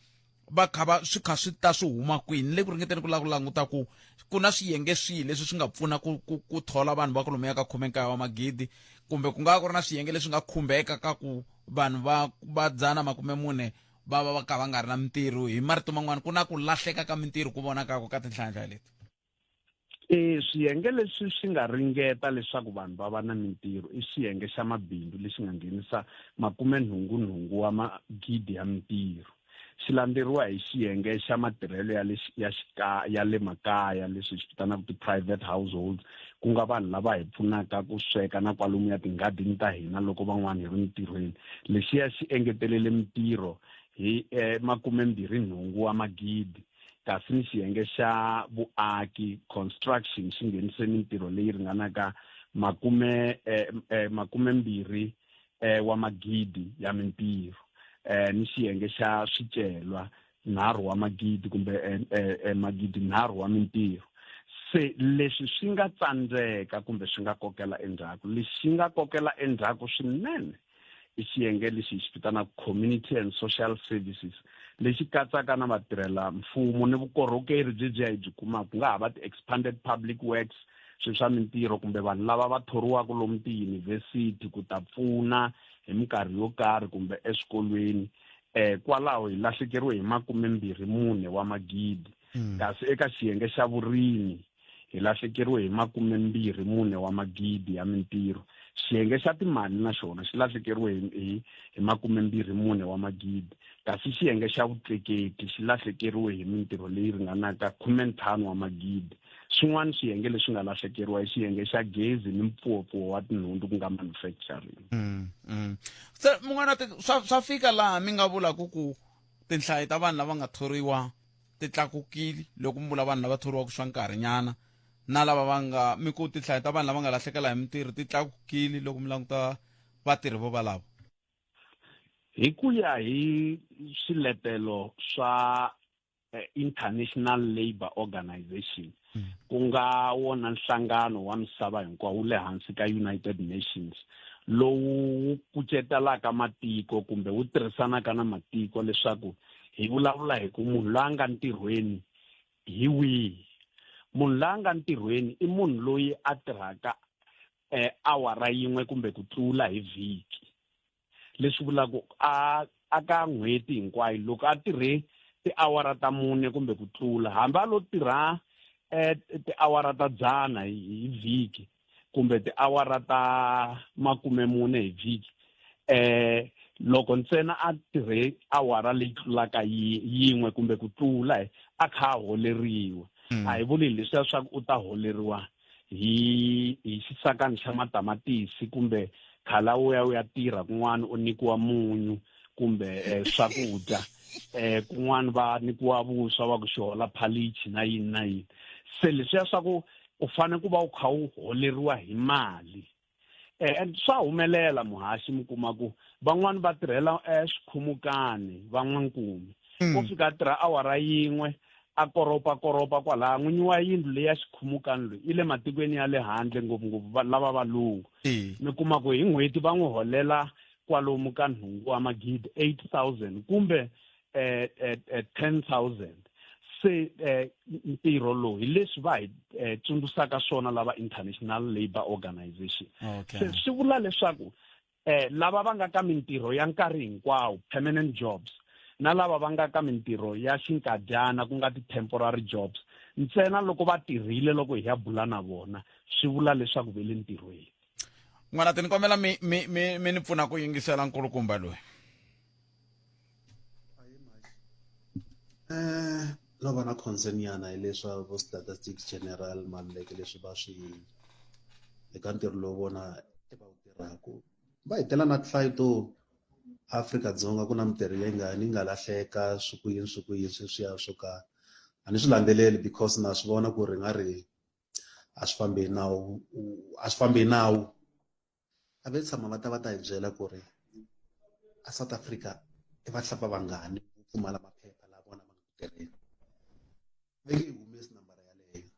va kha va swi kha swi ta swi huma kwini le ku ringeteni ku lava ku languta ku ku na swiyenge swihi leswi swi nga pfuna ku, ku, ku thola vanhu va kwalomuya ka khume nkaye wa magidi kumbe ku nga va ku ri na swiyenge leswi nga khumbeka ka ku vanhu va va dzana makume mune va va va ka va nga ri na mintirho hi marito man'wana ku na ku lahleka ka mintirho ku vonakaka ka tinhlayanhlaya leti E swiyenge leswi swi nga ringeta leswaku vanhu va va na mintirho i xiyenge xa mabindzu lexi nga nghenisa makumenhungunhungu wa magidi ya mintirho, xi landzeriwa hi xiyenge xa matirhelo ya le ya ya le makaya leswi hi swi vitanaka ti-private households, ku nga vanhu lava hi pfunaka ku sweka na kwalomuya tinghadini ta hina loko van'wana hi ri mintirhweni. Lexiya xi engetelele mintirho hi makumembirhi-nhungu wa magidi. kasi ni xiyenge xa vuaki construction xi nghenise mintirho leyi ringanaka makume eh, eh, makumembirhi eh, wa magidi ya mintirho eh, ni xiyenge xa swicelwa nharhu wa magidi kumbe eh, eh, eh, magidi nharhu wa mintirho se leswi swi nga tsandzeka kumbe swi nga kokela endzhaku lexi xi nga kokela endzhaku swinene i xiyenge lexi hi xi vitanaka community and social services lexi katsaka na vatirhela mfumo ni vukorhokeri byi byi ya hi byi kumaka ku nga ha va ti-expanded public works swilo swa mintirho kumbe vanhu lava va thoriwaka lomu tiyunivhesiti ku ta pfuna hi minkarhi yo karhi kumbe eswikolweni eh kwalaho hi lahlekeriwe hi makumembirhi mune wa magidi kasi eka xiyenge xa vurimi hi lahlekeriwe hi 24 wa magidi ya mintirho. Xiyenge xa timali na xona xi lahlekeriwe hi hi 24 wa magidi, kasi xiyenge xa vutleketli xi lahlekeriwe hi mintirho leyi ringanaka 15 wa magidi. Swin'wana swiyenge leswi nga lahlekeriwa i xiyenge xa gezi ni mpfuwopfuwo wa tinhundzu ku nga manufacturing. Se mun'wana swa swa fika laha mi nga vulaka ku tinhlayo ta vanhu lava nga thoriwa ti tlakukile loko mi vula vanhu lava thoriwaka swa nkarhinyana na lava va nga mi ku tinhlayo ta vanhu lava nga lahlekela hi mintirho ti tlakukile loko mi languta vatirhi vo valavo. Hi ku ya hi swiletelo swa International Labour Organization ku nga wona nhlangano wa misava hinkwawo wu le hansi ka United Nations lowu wu kucetelaka matiko kumbe wu tirhisanaka na matiko leswaku hi vulavula hi ku munhu loyi a nga ntirhweni hi wihi. Munhu loyi a nga ntirhweni i munhu loyi a tirhaka awara yin'we kumbe ku tlula hi vhiki. Leswi vulaka a a ka n'hweti hinkwayo loko a tirhe tiawara ta mune kumbe ku tlula, hambi a lo tirha tiawara ta 100 hi vhiki kumbe tiawara ta 40 hi vhiki, loko ntsena a tirhe awara leyi tlulaka yin'we kumbe ku tlula a kha a holeriwa. A hi vuli leswiya swa ku u ta holeriwa hi hi xisakani xa matamatisi kumbe khala u ya u ya tirha kun'wana u nyikiwa munyu kumbe swakudya, kun'wana va nyikiwa vuswa va ku xi hola phalichi na yini na yini. Se leswiya swa ku u fanele ku va u kha u holeriwa hi mali. And swa humelela muhaxi, mi kuma ku van'wani va tirhela swikhumukani van'wankumi. Ko fika a tirha awara yin'we a koropa koropa kwalaya, n'winyi wa yindlu leyi ya xikhumukani loyi i le matikweni ya le handle, ngopfungopfu lava valungu. Mi kuma ku hi n'hweti va n'wi holela kwalomu ka nhungu wa magidi, 8000 kumbe 10000. Se ntirho lowu hi leswi va hi tsundzuxaka swona lava International Labour Organization. Se swi vula leswaku lava va nga ka mintirho ya nkarhi hinkwawo, permanent jobs, na lava va nga ka mintirho ya xinkadyana ku nga ti-temporary jobs, ntsena loko va tirhile loko hi ya bula na vona swi vula leswaku ve le ntirhweni. N'wana ti ni kombela mi mi mi mi ni pfuna ku yingisela nkulukumba loyi. No va na concern nyana hi leswa vo Statistics General Maluleke leswi va swi eka ntirho lowu vona va wu tirhaka. Va hi tela na tinhlayo to Afrika-Dzonga ku na mintirho leyi nga ni nga lahleka swi ku yini swi ku yini sweswiya swo ka a ni swi landzeleli because na swi vona ku ri nga ri a swi fambi hi nawu, a swi fambi hi nawu. A ve tshama va ta va ta hi byela ku ri a South Africa i vahlapfa vangani vo pfumala maphepha laha vona va nga ku tirheni. Va nge yi humesi nambara yaleyo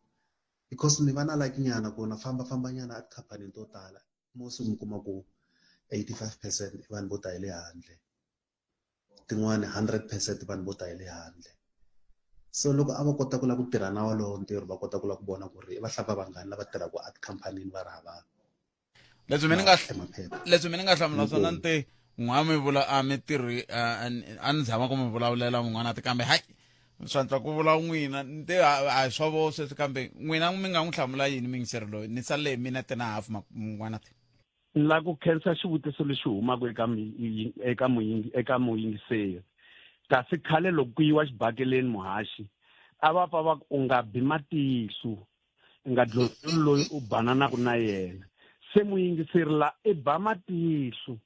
because ni va na lucky nyana ku na fambafamba nyana a tikhampanini to tala, most mi kuma ku 85% i vanhu vo ta hi le handle, tin'wani 100% vanhu vo ta hi le handle. So loko a va kota ku lava ku tirha na wolowo ntirho va kota ku lava ku vona ku ri i vahlapfa vangani lava tirhaka a tikhampanini va ri hava Leswi mina nga leswi mina nga hlamula swona ni te n'wa mi vula a mi tirhi a ni zama ku mi vulavulela mun'wana ti kambe hayi swa antswa ku vula n'wina ni te a hi swa vo sweswi kambe n'wina mi nga n'wi hlamula yini muyingiseri loyi ni salele hi minete na hafu mun'wana ti. Ni lava ku khensa xivutiso lexi humaka eka eka eka muyingiseri. Kasi khale loko ku yiwa xibakeleni muhaxi a va pfa va ku u nga bi matihlo, u nga dlozeli loyi u bananaka na yena. Se muyingiseri la i ba matihlo,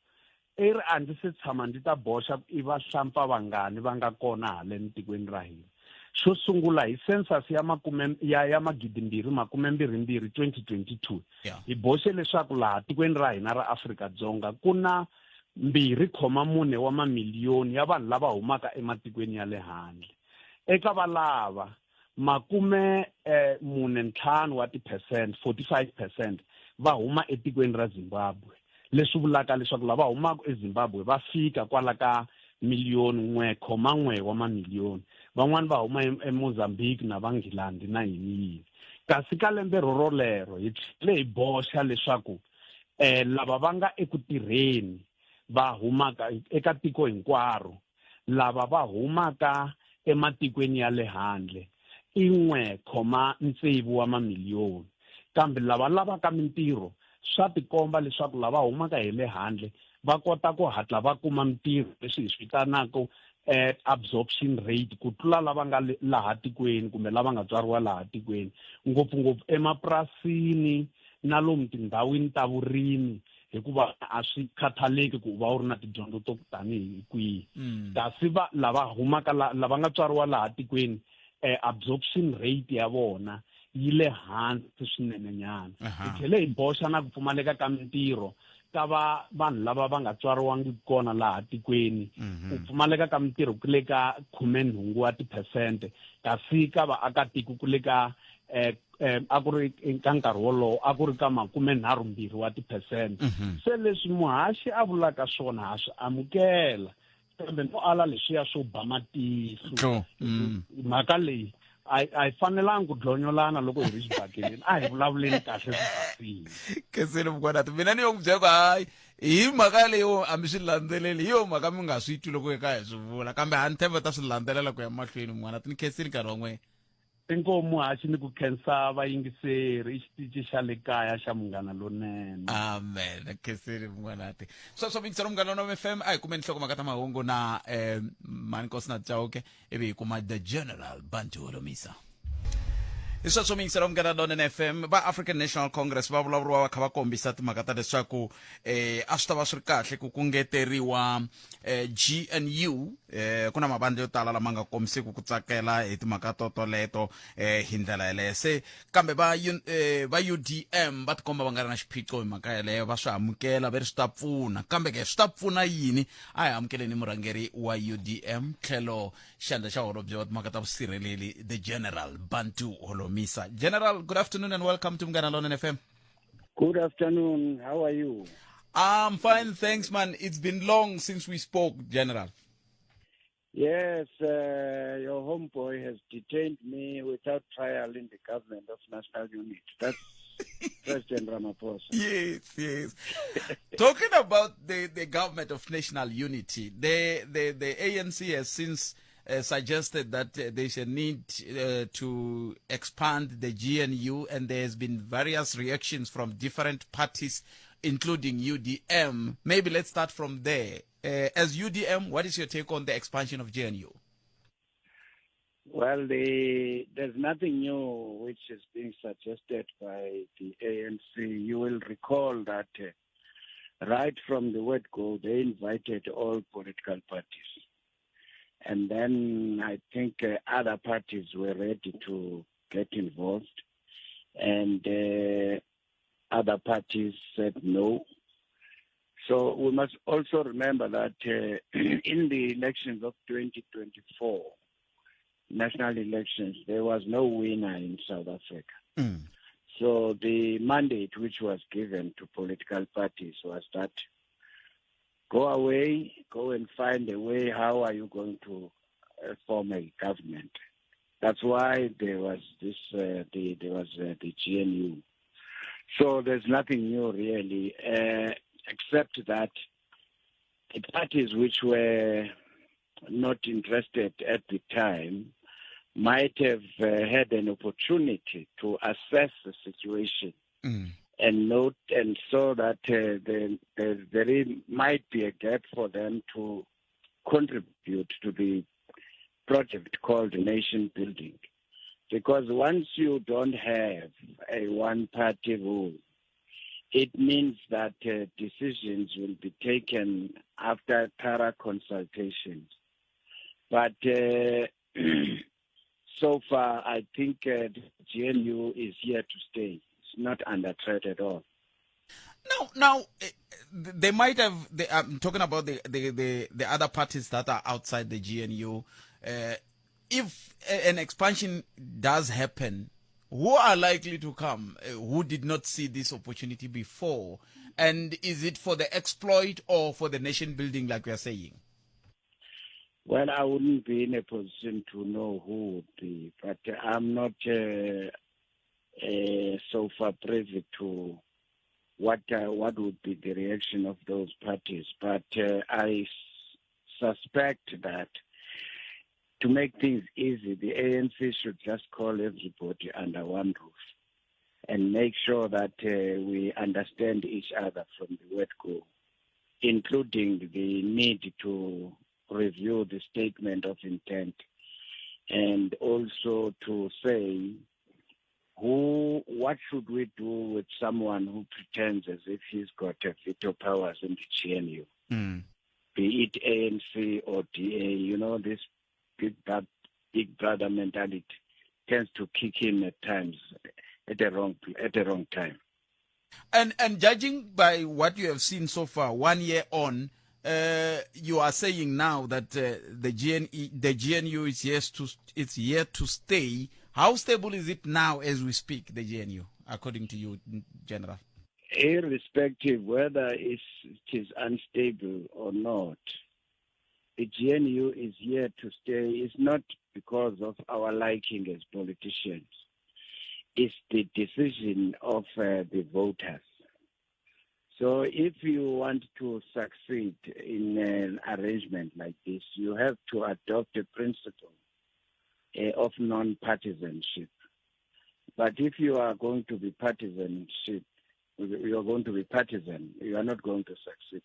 i ri a ndzi se tshama ndzi ta boxa ku i vahlampfa vangani va nga kona haleni tikweni ra hina. Xo sungula hi census ya makume ya ya magidimbirhi makume mbirhi mbirhi 2022 hi boxe leswaku laha tikweni ra hina ra Afrika-Dzonga ku na 2.4 wa mamiliyoni ya vanhu lava humaka ematikweni ya le handle. Eka valava 45 wa tiphesente, 45%, va huma etikweni ra Zimbabwe, leswi vulaka leswaku lava humaka eZimbabwe va fika kwala ka miliyoni 1.1 wa mamiliyoni. Van'wani va huma eMozambique na va Nghilandi na yini yini. Kasi ka lembe rorolero hi tlhele hi boxa leswaku lava va nga eku tirheni va humaka eka tiko hinkwaro, lava va humaka ematikweni ya le handle, i 1.6 wa mamiliyoni. Kambe lava lavaka mintirho swa tikomba leswaku lava humaka hi le handle va kota ku hatla va kuma mintirho, leswi hi swi vitanaka absorption rate, ku tlula lava nga laha tikweni kumbe lava nga tswariwa laha tikweni, ngopfungopfu emapurasini na lomu tindhawini ta vurimi, hikuva a swi khathaleki ku va u ri na tidyondzo to tanihi kwihi. Kasi va lava humaka lava nga tswariwa laha tikweni, absorption rate ya vona yi le hansi swinene nyana. Hi tlhele hi boxa na ku pfumaleka ka mintirho ka va vanhu lava va nga tswariwangiki kona laha tikweni. Ku pfumaleka ka mintirho ku le ka 18 wa tiphesente, kasi ka vaakatiko ku le ka a ku ri ka nkarhi wolowo a ku ri ka 32 wa tiphesente. Se leswi muhaxi a vulaka swona ha swi amukela, kambe no ala leswiya swo ba matihlo. Mhaka leyi a hi fanelangi ku dlonyolana loko hi ri xibakeleni, a hi vulavuleni kahle swi basile. Khensile Mukwanati, mina ni yo ku byela ku hayi, hi mhaka leyo a mi swi landzeleli, hi yo mhaka mi nga swi twi loko eka hi swi vula, kambe a ni tshemba ta swi landzelela ku ya mahlweni. Mukwanati, ni khensile nkarhi wa n'wina. Inkomu haxi, ni ku khensa vayingiseri, i xitici xa le kaya xa Munghana Lonene. Amen. Khensile Mukwanati. Sweswo muyingiseri Munghana Lonene FM, a hi kumeni nhlokomhaka ta mahungu na Mankosi na Chauke, ivi hi kuma the General Bantu Holomisa. Hi sweswo muyingiseri Munghana Lonene FM, va African National Congress va vulavuriwa va kha va kombisa timhaka ta leswaku a swi ta va swi ri kahle ku kungeteriwa GNU. Ku na mavandla yo tala lama nga kombisiki ku tsakela hi timhaka to toleto hi ndlela yeleyo se, kambe va UDM va tikomba va nga ri na xiphiqo hi mhaka yeleyo, va swi amukela, va ri swi ta pfuna. Kambe ke swi ta pfuna yini? A hi amukeleni murhangeri wa UDM tlhelo xandla xa holobye wa timhaka ta vusirheleli, the General Bantu Holomisa. General, good afternoon and welcome to Munghana Lonene FM. Good afternoon. How are you? I'm fine, thanks, man. It's been long since we spoke, General. Yes, your homeboy has detained me without trial in the government of national unity. That's President Ramaphosa. Yes. Talking about the government of national unity, the ANC has since suggested that there's a need to expand the GNU, and there's been various reactions from different parties, including UDM. Maybe let's start from there. As UDM, what is your take on the expansion of GNU? Well, there's nothing new which is being suggested by the ANC. You will recall that right from the word go, they invited all political parties. And then I think other parties were ready to get involved. And other parties said no. So we must also remember that in the elections of 2024, national elections, there was no winner in South Africa. So the mandate which was given to political parties was that go away, go and find a way, how are you going to form a government? That's why there was this, the GNU. So there's nothing new really, except that the parties which were not interested at the time might have had an opportunity to assess the situation and note and saw that there might be a gap for them to contribute to the project called nation building. Because once you don't have a one-party rule, it means that decisions will be taken after thorough consultations. But so far, I think the GNU is here to stay. It's not under threat at all. Now, they might have. I'm talking about the other parties that are outside the GNU. If an expansion does happen, who are likely to come? Who did not see this opportunity before? And is it for the exploit or for the nation building, like we are saying? Well, I wouldn't be in a position to know who would be, but I'm not so far privy to what would be the reaction of those parties. But I suspect that To make things easy, the ANC should just call everybody under one roof and make sure that uh, we understand each other from the word go, including the need to review the statement of intent and also to say who what should we do with someone who pretends as if he's got a veto powers in the GNU, mm. be it ANC or DA. You know, this big, big brother mentality tends to kick in at times at the wrong at the wrong time. And and judging by what you have seen so far, one year on, uh, you are saying now that uh, the GNE, the GNU is here to it's here to stay. How stable is it now as we speak, the GNU, according to you, General? Irrespective whether it's, it is unstable or not, the GNU is here to stay. It's not because of our liking as politicians. It's the decision of uh, the voters. So if you want to succeed in an arrangement like this, you have to adopt a principle uh, of non-partisanship. But if you are going to be partisanship, you are going to be partisan, you are not going to succeed.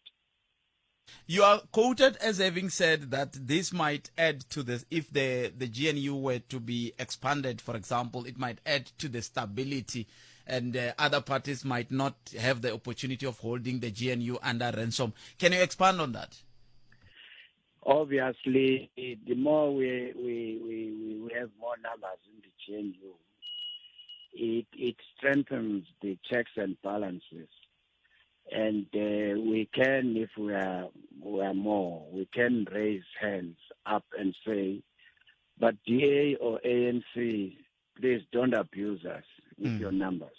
You are quoted as having said that this might add to this, if the, the GNU were to be expanded, for example, it might add to the stability and uh, other parties might not have the opportunity of holding the GNU under ransom. Can you expand on that? Obviously, the more we, we, we, we have more numbers in the GNU, it, it strengthens the checks and balances. And uh, we can, if we are, we are more, we can raise hands up and say, but DA or ANC, please don't abuse us with mm. your numbers.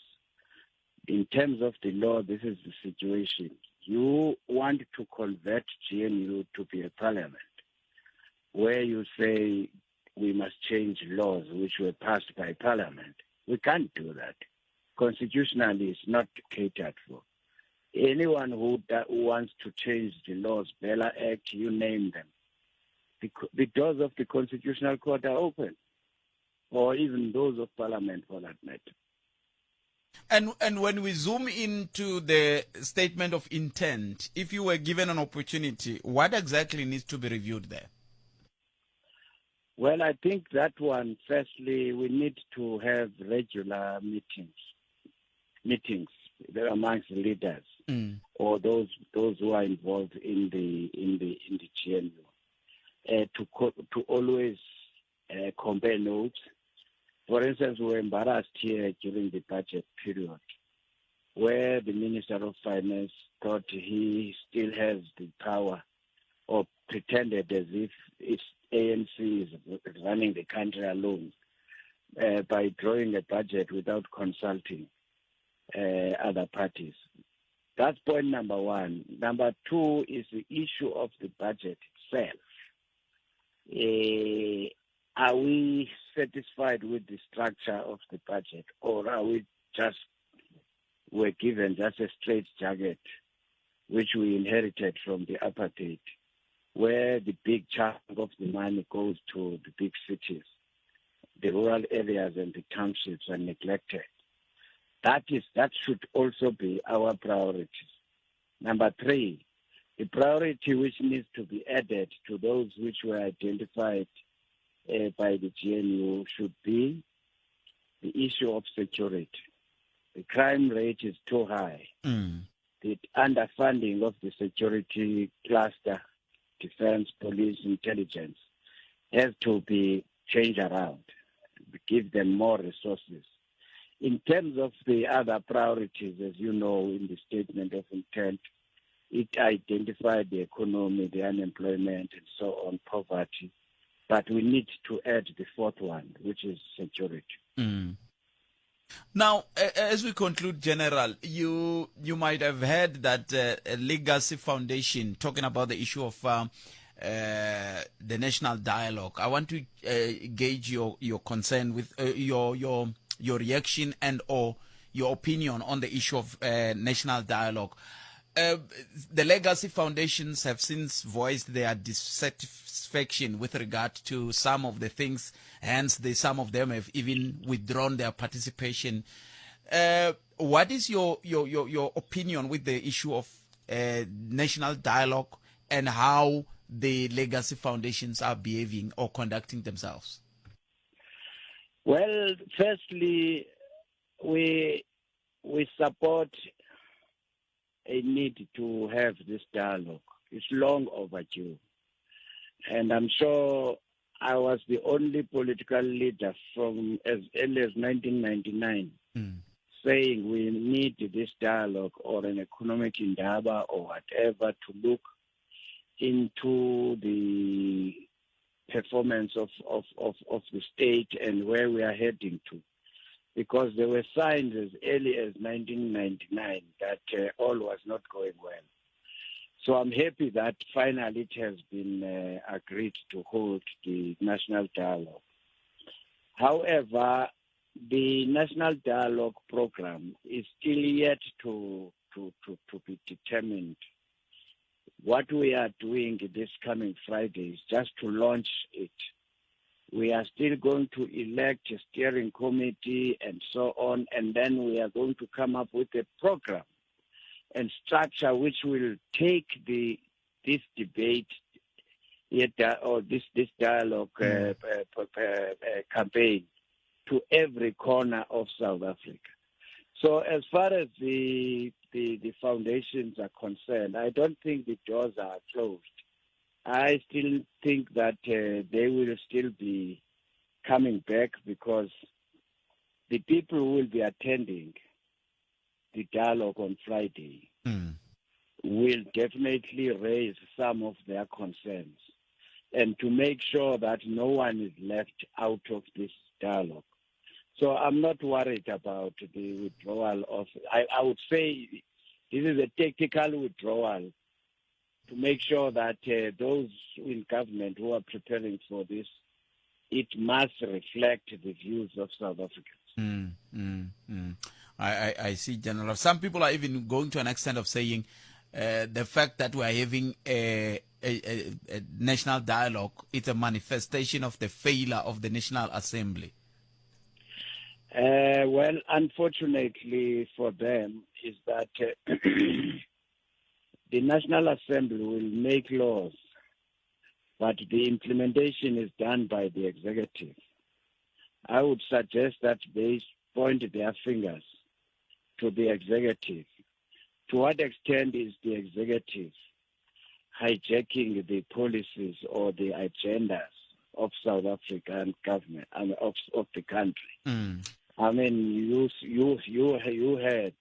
In terms of the law, this is the situation. You want to convert GNU to be a parliament where you say we must change laws which were passed by parliament. We can't do that. Constitutionally, it's not catered for. Anyone who, who wants to change the laws, Bella Act, you name them, the, the doors of the Constitutional Court are open, or even those of Parliament for that matter. And and when we zoom into the statement of intent, if you were given an opportunity, what exactly needs to be reviewed there? Well, I think that one, firstly, we need to have regular meetings, meetings amongst leaders mm. or those those who are involved in the in the in the GNU uh, to co- to always uh, compare notes. For instance, we were embarrassed here during the budget period, where the Minister of Finance thought he still has the power or pretended as if it's ANC is running the country alone uh, by drawing a budget without consulting uh, other parties. That's point number one. Number two is the issue of the budget itself. Uh, are we satisfied with the structure of the budget or are we just were given just a straight jacket which we inherited from the apartheid where the big chunk of the money goes to the big cities the rural areas and the townships are neglected that is that should also be our priorities number 3 the priority which needs to be added to those which were identified uh, by the GNU should be the issue of security. The crime rate is too high. Mm. The underfunding of the security cluster, defense, police, intelligence, has to be changed around, give them more resources. In terms of the other priorities, as you know, in the statement of intent, it identified the economy, the unemployment, and so on, poverty. But we need to add the fourth one, which is security. Mm. Now, as we conclude, General, you you might have heard that uh, Legacy Foundation talking about the issue of um, uh, the national dialogue. I want to uh, gauge your, your concern with uh, your your your reaction and or your opinion on the issue of uh, national dialogue. The legacy foundations have since voiced their dissatisfaction with regard to some of the things. Hence, the, some of them have even withdrawn their participation. What is your, your, your, your opinion with the issue of national dialogue and how the legacy foundations are behaving or conducting themselves? Well, firstly, we we support a need to have this dialogue. It's long overdue. And I'm sure I was the only political leader from as early as 1999 mm. saying we need this dialogue or an economic indaba or whatever to look into the performance of, of, of, of the state and where we are heading to. Because there were signs as early as 1999 that uh, all was not going well. So I'm happy that finally it has been uh, agreed to hold the national dialogue. However, the national dialogue program is still yet to, to, to, to be determined. What we are doing this coming Friday is just to launch it. We are still going to elect a steering committee and so on, and then we are going to come up with a program and structure which will take the this debate or this this dialogue mm. campaign to every corner of South Africa. So as far as the, the, the foundations are concerned, I don't think the doors are closed. I still think that uh, they will still be coming back because the people who will be attending the dialogue on Friday mm. will definitely raise some of their concerns and to make sure that no one is left out of this dialogue. So I'm not worried about the withdrawal of, I, I would say this is a tactical withdrawal to make sure that uh, those in government who are preparing for this, it must reflect the views of South Africans. Mm, mm, mm. I, I, I see, General. Some people are even going to an extent of saying uh, the fact that we are having a, a, a, a national dialogue, it's a manifestation of the failure of the National Assembly. Uh, well, unfortunately for them, is that uh, the National Assembly will make laws, but the implementation is done by the executive. I would suggest that they point their fingers to the executive. To what extent is the executive hijacking the policies or the agendas of South African government and of, of the country? Mm. I mean, you you you you heard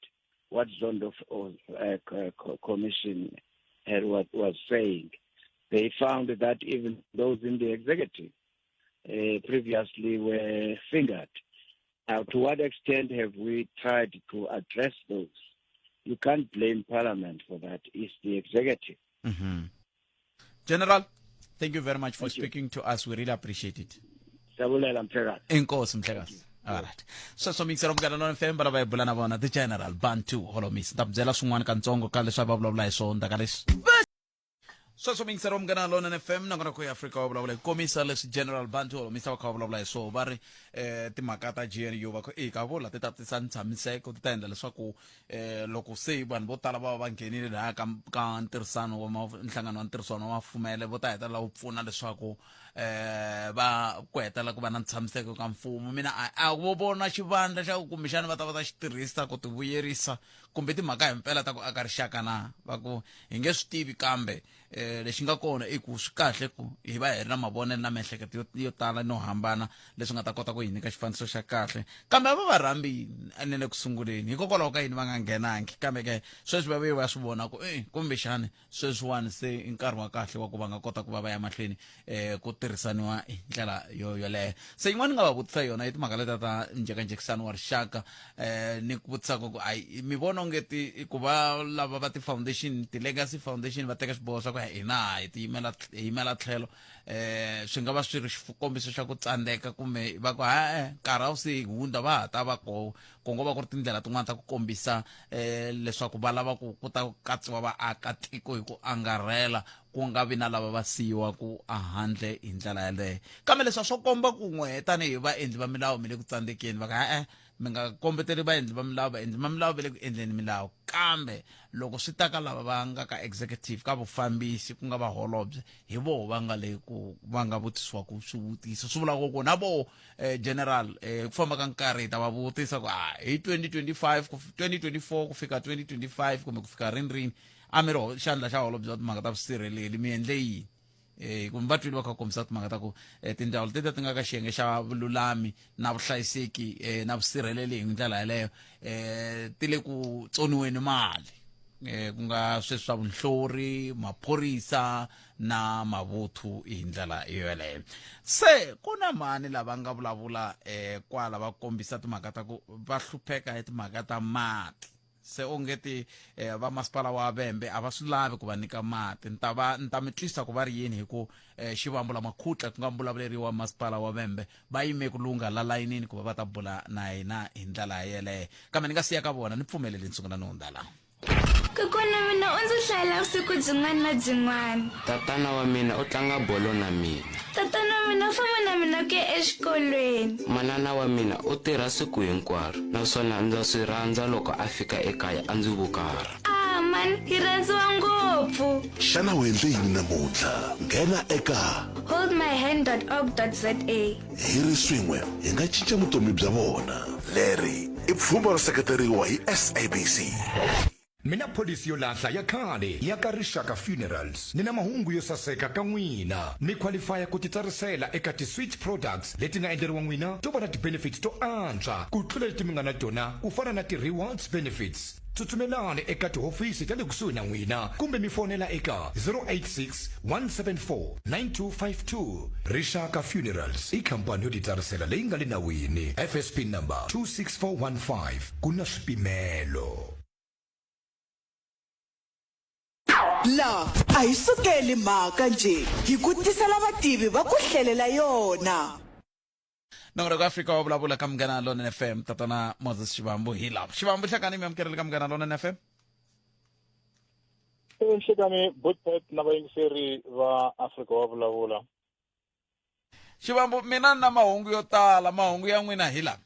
what Zondo uh, Commission had what was saying. They found that even those in the executive uh, previously were fingered. Now, to what extent have we tried to address those? You can't blame Parliament for that. It's the executive. Mm-hmm. General, thank you very much for thank speaking you. to us. We really appreciate it. Siyabulela mhlekazi. Enkosi mhlekazi. Alright. Sweswo mixer munghana lona FM va lava hi bula na vona the General Bantu Holomisa. Ta byela swin'wana kantsongo ka leswi a va vulavula hi swona ndzhaku ka leswi. Sweswo mixer wa munghana lona FM nakona ku Afrika wa vulavula hi komisa leswi General Bantu Holomisa va kha va vulavula hi swona va ri eh timhaka ta GNU va ku e ka vula ti ta tisa ntshamiseko ti ta endla leswaku eh loko se vanhu vo tala va va va nghenile laha ka ka ntirhisano wa nhlangano wa ntirhisano wa mafumele vo ta hetelela wu pfuna leswaku eh va ku hetelela ku va na ntshamiseko ka mfumo mina a a vo vona xivandla xa ku kumbexana va ta va ta xi tirhisa ku ti vuyerisa kumbe timhaka himpela ta ku aka rixaka na va ku hi nge swi tivi kambe eh lexi nga kona i ku swi kahle ku hi va hi ri na mavonelo na miehleketo yo, yo tala no hambana leswi nga ta kota ku hi nyika xifaniso xa kahle kambe a va va rhambi na le ku sunguleni hikokwalaho ka yini va nga nghenangi kambe ke sweswi va vuye va swi vona ku e kumbexani sweswiwani se i nkarhi wa kahle wa ku va nga kota ku va va ya mahlweni um ku tirhisaniwa hi ndlela yo yoleyo se yin'wana ni nga va vutisa yona i timhaka leta ta njhekanjhekisano wa rixaka um ni ku vutisaka ku ayi mi vona onge ti ku va lava va ti-foundation ti-legacy foundation va teka xiboho swa ku ku hina hi tiyimela hi yimela tlhelo eh swi nga va swi ri xikombiso xa ku tsandeka kumbe va ku ha nkarhi a wu se hundza va ha ta va ko ku ngo va ku ri tindlela tin'wana ta ku kombisa eh leswaku va lava ku ku ta katsiwa vaakatiko hi ku angarhela ku nga vi na lava va siyiwa ku ahandle hi ndlela yaleyo kambe leswi a swo komba kun'we tanihi vaendli va milawu mi le ku tsandzekeni va ka e-e mi nga kombeteli vaendli va milawu vaendli va milawu va le ku endleni milawu kambe loko swi ta ka lava va nga ka executive ka vufambisi ku nga vaholobye hi voho va nga le ku va nga vutisiwaku swivutiso swi vulaka ku na voho eh, general eh, ku famba ka nkarhi hi ta va vutisa ku ah, hi 2025 ku 2024 ku fika 2025 kumbe ku fika rini rini a mi ri xandla xa holobye wa timhaka ta vusirheleli mi endle yini eh kumbe va twile va kha kombisa timhaka ta ku eh, tindzawulo teti ti nga ka xiyenge xa vululami na vuhlayiseki eh, na vusirheleli hi ndlela yaleyo eh ti le ku tsoniweni mali eh ku nga sweswi swa vunhlori maphorisa na mavuthu hi ndlela yoyeleyo se ku na mani lava nga vulavula eh kwala va kombisa timhaka ta ku va hlupheka hi timhaka ta mati se ongeti eh, va masipala wa vembe a va swi lavi ku va nyika mati ni ta va ni ta mi twisa ku va ri yini hi ku eh, xivambu makhutla ku nga mbulavuleri wa masipala wa vembe va yime ku lungha la layinini ku va va ta bula na hina hi ndlela yeleyo kambe ni nga siya ka vona ni pfumeleli ni sungula ni hundza laha Kokwana wa mina u ndzi hlayela vusiku byin'wana na byin'wana. Tatana wa mina u tlanga bolo na mina. Tatana wa mina u famba na mina ku ya exikolweni. Manana wa mina u tirha siku hinkwaro naswona ndza swi rhandza loko a fika ekaya a ndzi vukarha. Ah, mani, hi rhandziwa ngopfu. Xana u endle yini namuntlha? Nghena eka holdmyhand.org.za. Hi ri swin'we hi nga cinca vutomi bya vona. Leri i pfhumba ro seketeriwa hi SABC. Mi na pholisi yo lahla ya khale ya ka Rixaka Funerals. Ni na mahungu yo saseka ka n'wina. Mi qualifya ku titsarisela eka ti-switch products leti nga endleriwa n'wina to va na ti-benefits to antswa ku tlula leti mi nga na tona ku fana na ti-rewards benefits. Tsutsumelani eka tihofisi ta le kusuhi na n'wina kumbe mi fonela eka 086 174 9252. Rixaka Funerals i khampani yo titsarisela leyi nga le nawini, FSP number 26415. Ku na swipimelo. La a hi sukeli mhaka njhe hi ku tisela vativi va ku hlelela yona. Nongonoko wa Afrika wa vulavula ka Munghana Lonene FM tatana Moses Xivambu hi lava Xivambu hlakani mi amukelele ka Munghana Lonene FM Nhlekani Botpet na vayingiseri va Afrika wa vulavula. Xivambu mina ni na mahungu yo tala mahungu ya n'wina hi lama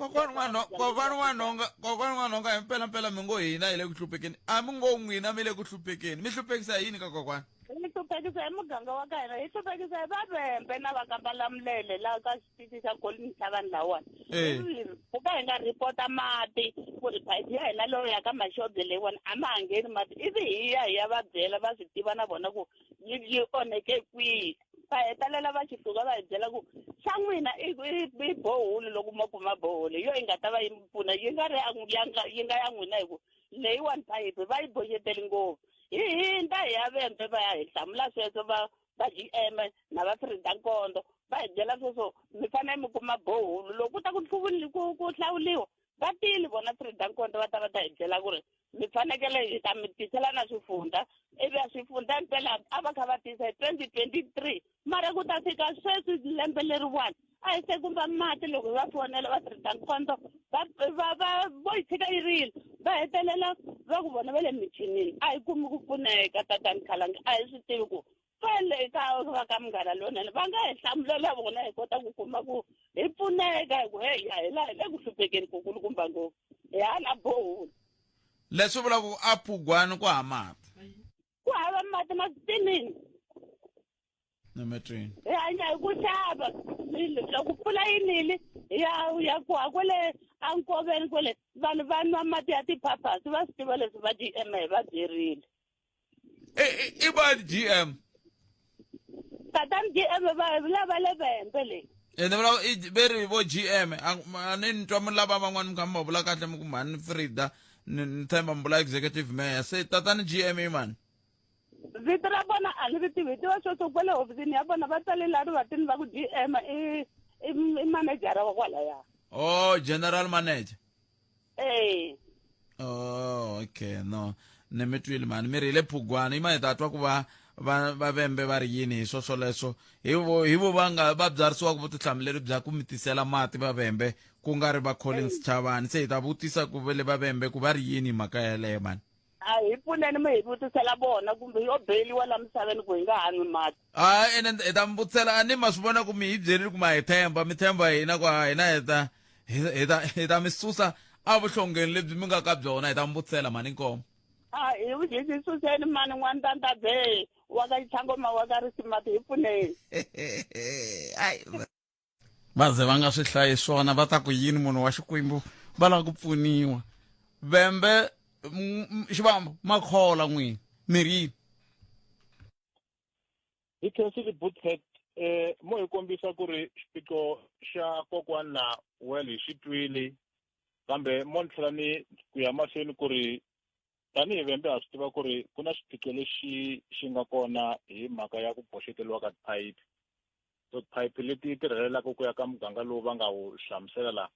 kokwani n'wanho kokwani n'wanhonga kokwani n'wanhonga hi mpela mpela mi ngo hina hi le ku hluphekeni a mi ngo n'wina mi le ku hluphekeni mi hluphekisa hi yini ka kokwani hi hluphekisa hi muganga wa ka hina hi hluphekisa hi vavembe na va ka Malamulele laha ka xitichi xa Golden Tavern lahawani Eh. ku ka hi nga ripota mati ku ri phayiphi ya hina leyo ya ka Mashobye leyiwani a ma ha ngheni mati ivi hi ya hi ya va byela va swi tiva na vona ku yi yi onheke kwihi va hetelela va xihluka va hi byela ku xa n'wina i i i boholi loko mo kuma boholi yo yi nga ta va yi mi pfuna yi nga ri ya ya nga yi nga ya n'wina hi ku leyiwani phayiphi va yi boxeteli ngopfu hi hindza hi ya vembe va ya hi hlamula sweswo va va GM na va Frida Nkondo va hi byela sweswo mi fanele mi kuma boholo loko ku ta ku ku ku hlawuliwa va tile vona Frida Nkondo va ta va ta hi byela ku ri mi fanekele hi ta mi tisela na swifundza ivi a swifundza mpela a va kha va tisa hi 2023 mara ku ta fika sweswi lembe leriwani a hi se kumba mati loko hi va fonela va tirhisa nkondzo va va va vo yi tshika yi rila va hetelela va ku vona va le michinini a hi kumi ku pfuneka tatani khalangi a hi swi tivi ku kwale ka va ka munghana lonene va nga hi hlamulela vona hi kota ku kuma ku hi pfuneka hi ku heyi ya hi laha hi le ku hluphekeni kukulukumba ngopfu hi hala boholi leswi vulaka ku a phugwani ku hava mati ku hava mati maswitimini nemetrini hi hanya hi ku xava loko mpfula yi nile ya ya kuha kwale ankoveni kwale vanhu va nwa mati ya tiphaphasi va swi tiva leswi va GM hi va byerile i va GM tatani GM va lava le vembe leyi ene vula ve ri vo GM a ni ni twa mi lava van'wana mi kha mi va vula kahle mi ku mhani Frida ni ni tshemba mi vula executive mayor se tatani GM i mani vito ra vona a ni ri tivi hi tiva sweswo kwale hofisini ya vona va tsale laha rivatini va ku GM i i i manejara wa kwalaya oh general manager ee oh okay no Ni mi twile mhani mi ri hi le Phugwana yima hi ta twa ku va va va vembe va ri yini hi swo swoleswo hi vo hi vo va nga va byarisiwaka vutihlamuleri bya ku mi tisela mati va vembe ku nga ri va Collins Chavani se hi ta vutisa ku ve le va vembe ku va ri yini hi mhaka yeleyo mhani. A hi pfuneni mi hi vutisela vona kumbe yo beliwa la misaveni ku hi nga ha nwi mati. A ene hi ta mi vutisela a ni ma swi vona ku mi hi byerile ku ma hi themba mi themba hina ku a hina hi ta hi ta hi ta mi susa evuhlongeni lebyi mi nga ka byona hi ta mi vutisela mhani inkomu. A hi hi suseni mani n'wantandabye wa ka Xichangoma wa ka Risimati hi pfuneni. Ai va ze va nga swi hlayi swona va ta ku yini munhu wa Xikwembu va lava ku pfuniwa vembe xivambo makhola n'wini mi ri yini Hi khensile Boothead eh mo hi kombisa ku ri xiphiqo xa kokwana na well hi xi twile kambe mo ni tlhela ni ku ya mahlweni ku ri tanihi vembe ha swi tiva ku ri ku na xiphiqo lexi xi nga kona hi mhaka ya ku boxeteriwa ka tiphayiphi so tiphayiphi leti ti rhelelaka ku ya ka muganga lowu va nga wu hlamusela laha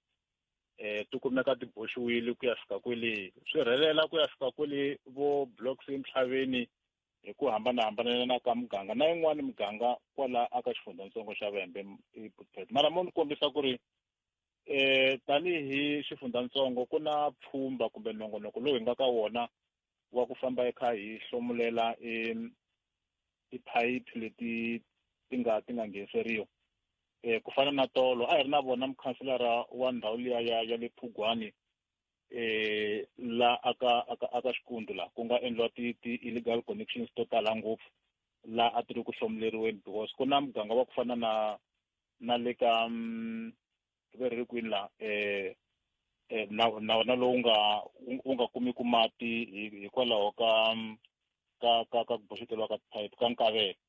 eh ti kumeka ti boxiwile ku ya fika kwele swi rhelela ku ya fika kwele vo blocks emtlhaveni hi ku hambanahambana ka muganga na yin'wani muganga kwala aka xifundzantsongo xa Vhembe ePutpet mara mo ni kombisa ku ri eh tanihi xifundzantsongo ku na pfhumba kumbe nongonoko lowu hi nga ka wona wa ku famba hi kha hi hlomulela e tiphayiphi leti ti nga ti nga ngheniseriwa eh ku fana na tolo a hi ri na vona mukhanselara wa ndhawu liya ya ya le Phugwani eh la aka aka aka xikundu la ku nga endliwa ti ti illegal connections to tala ngopfu la a ti ri ku hlomuleriweni because ku na muganga wa ku fana na na le ka mm, ve ri kwini la eh, eh na na wona lowu nga wu nga kumiki mati hikwalaho ka mm, ka ka ka ku boxeteriwa ka tiphayiphi ka nkavelo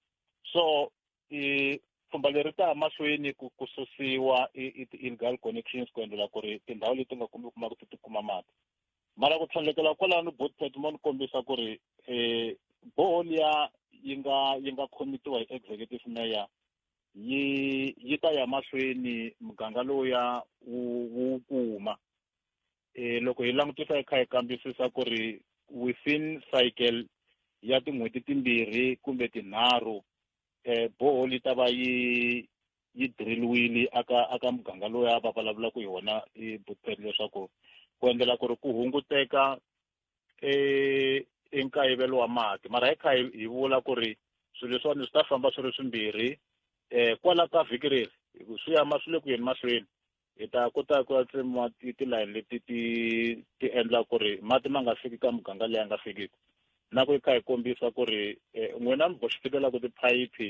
so i pfhumba leri ta mahlweni ku ku susiwa i ti-illegal connections ku endlela ku ri tindhawu leti nga kumiki mati ti kuma mati mara ku tlhandlekela kwalano botpet mo ni kombisa ku ri um boho liya yi nga yi nga khomitiwa hi executive mayor yi yi ta ya mahlweni muganga lowuya wu wu kuma eh loko hi langutisa hi kha hi kambisisa ku ri within cycle ya tin'hweti timbirhi kumbe tinharhu eh boho li ta va yi yi driliwile aka aka muganga loyi va vulavulaka hi wona i Bookpad leswaku ku endlela ku ri ku hunguteka eh i nkayivelo wa mati mara hi kha hi vula ku ri swilo leswiwani swi ta famba swi ri swimbirhi eh kwala ka vhiki leri swi ya ma swi le ku yeni mahlweni hi ta kota ku ya tsemiwa tilayini leti ti ti endla ku ri mati ma nga fiki ka muganga leyi a nga fikiki na ku hi kha hi kombisa ku ri eh, n'wina mi boxetelaka tiphayiphi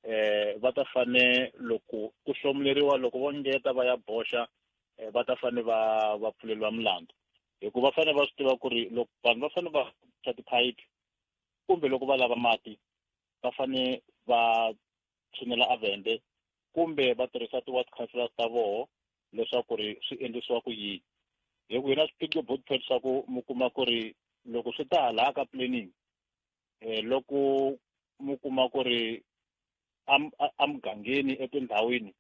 eh va ta fane loko ku hlomuleriwa loko vo ngeta va ya boxa eh, va ta fane va va pfuleriwa milandzu hikuva va fanele va swi tiva ku ri loko vanhu va fanele va tya tiphayiphi kumbe loko va lava mati va fanele va tshinela avhende kumbe va tirhisa ti-ward councillors ta voho leswaku ri swi endlisiwa ku yini hi ku hina swiphiqo botpet swa ku mi kuma ku ri loko swi ta laha ka planning eh loko mi kuma ku ri emugangeni etindhawini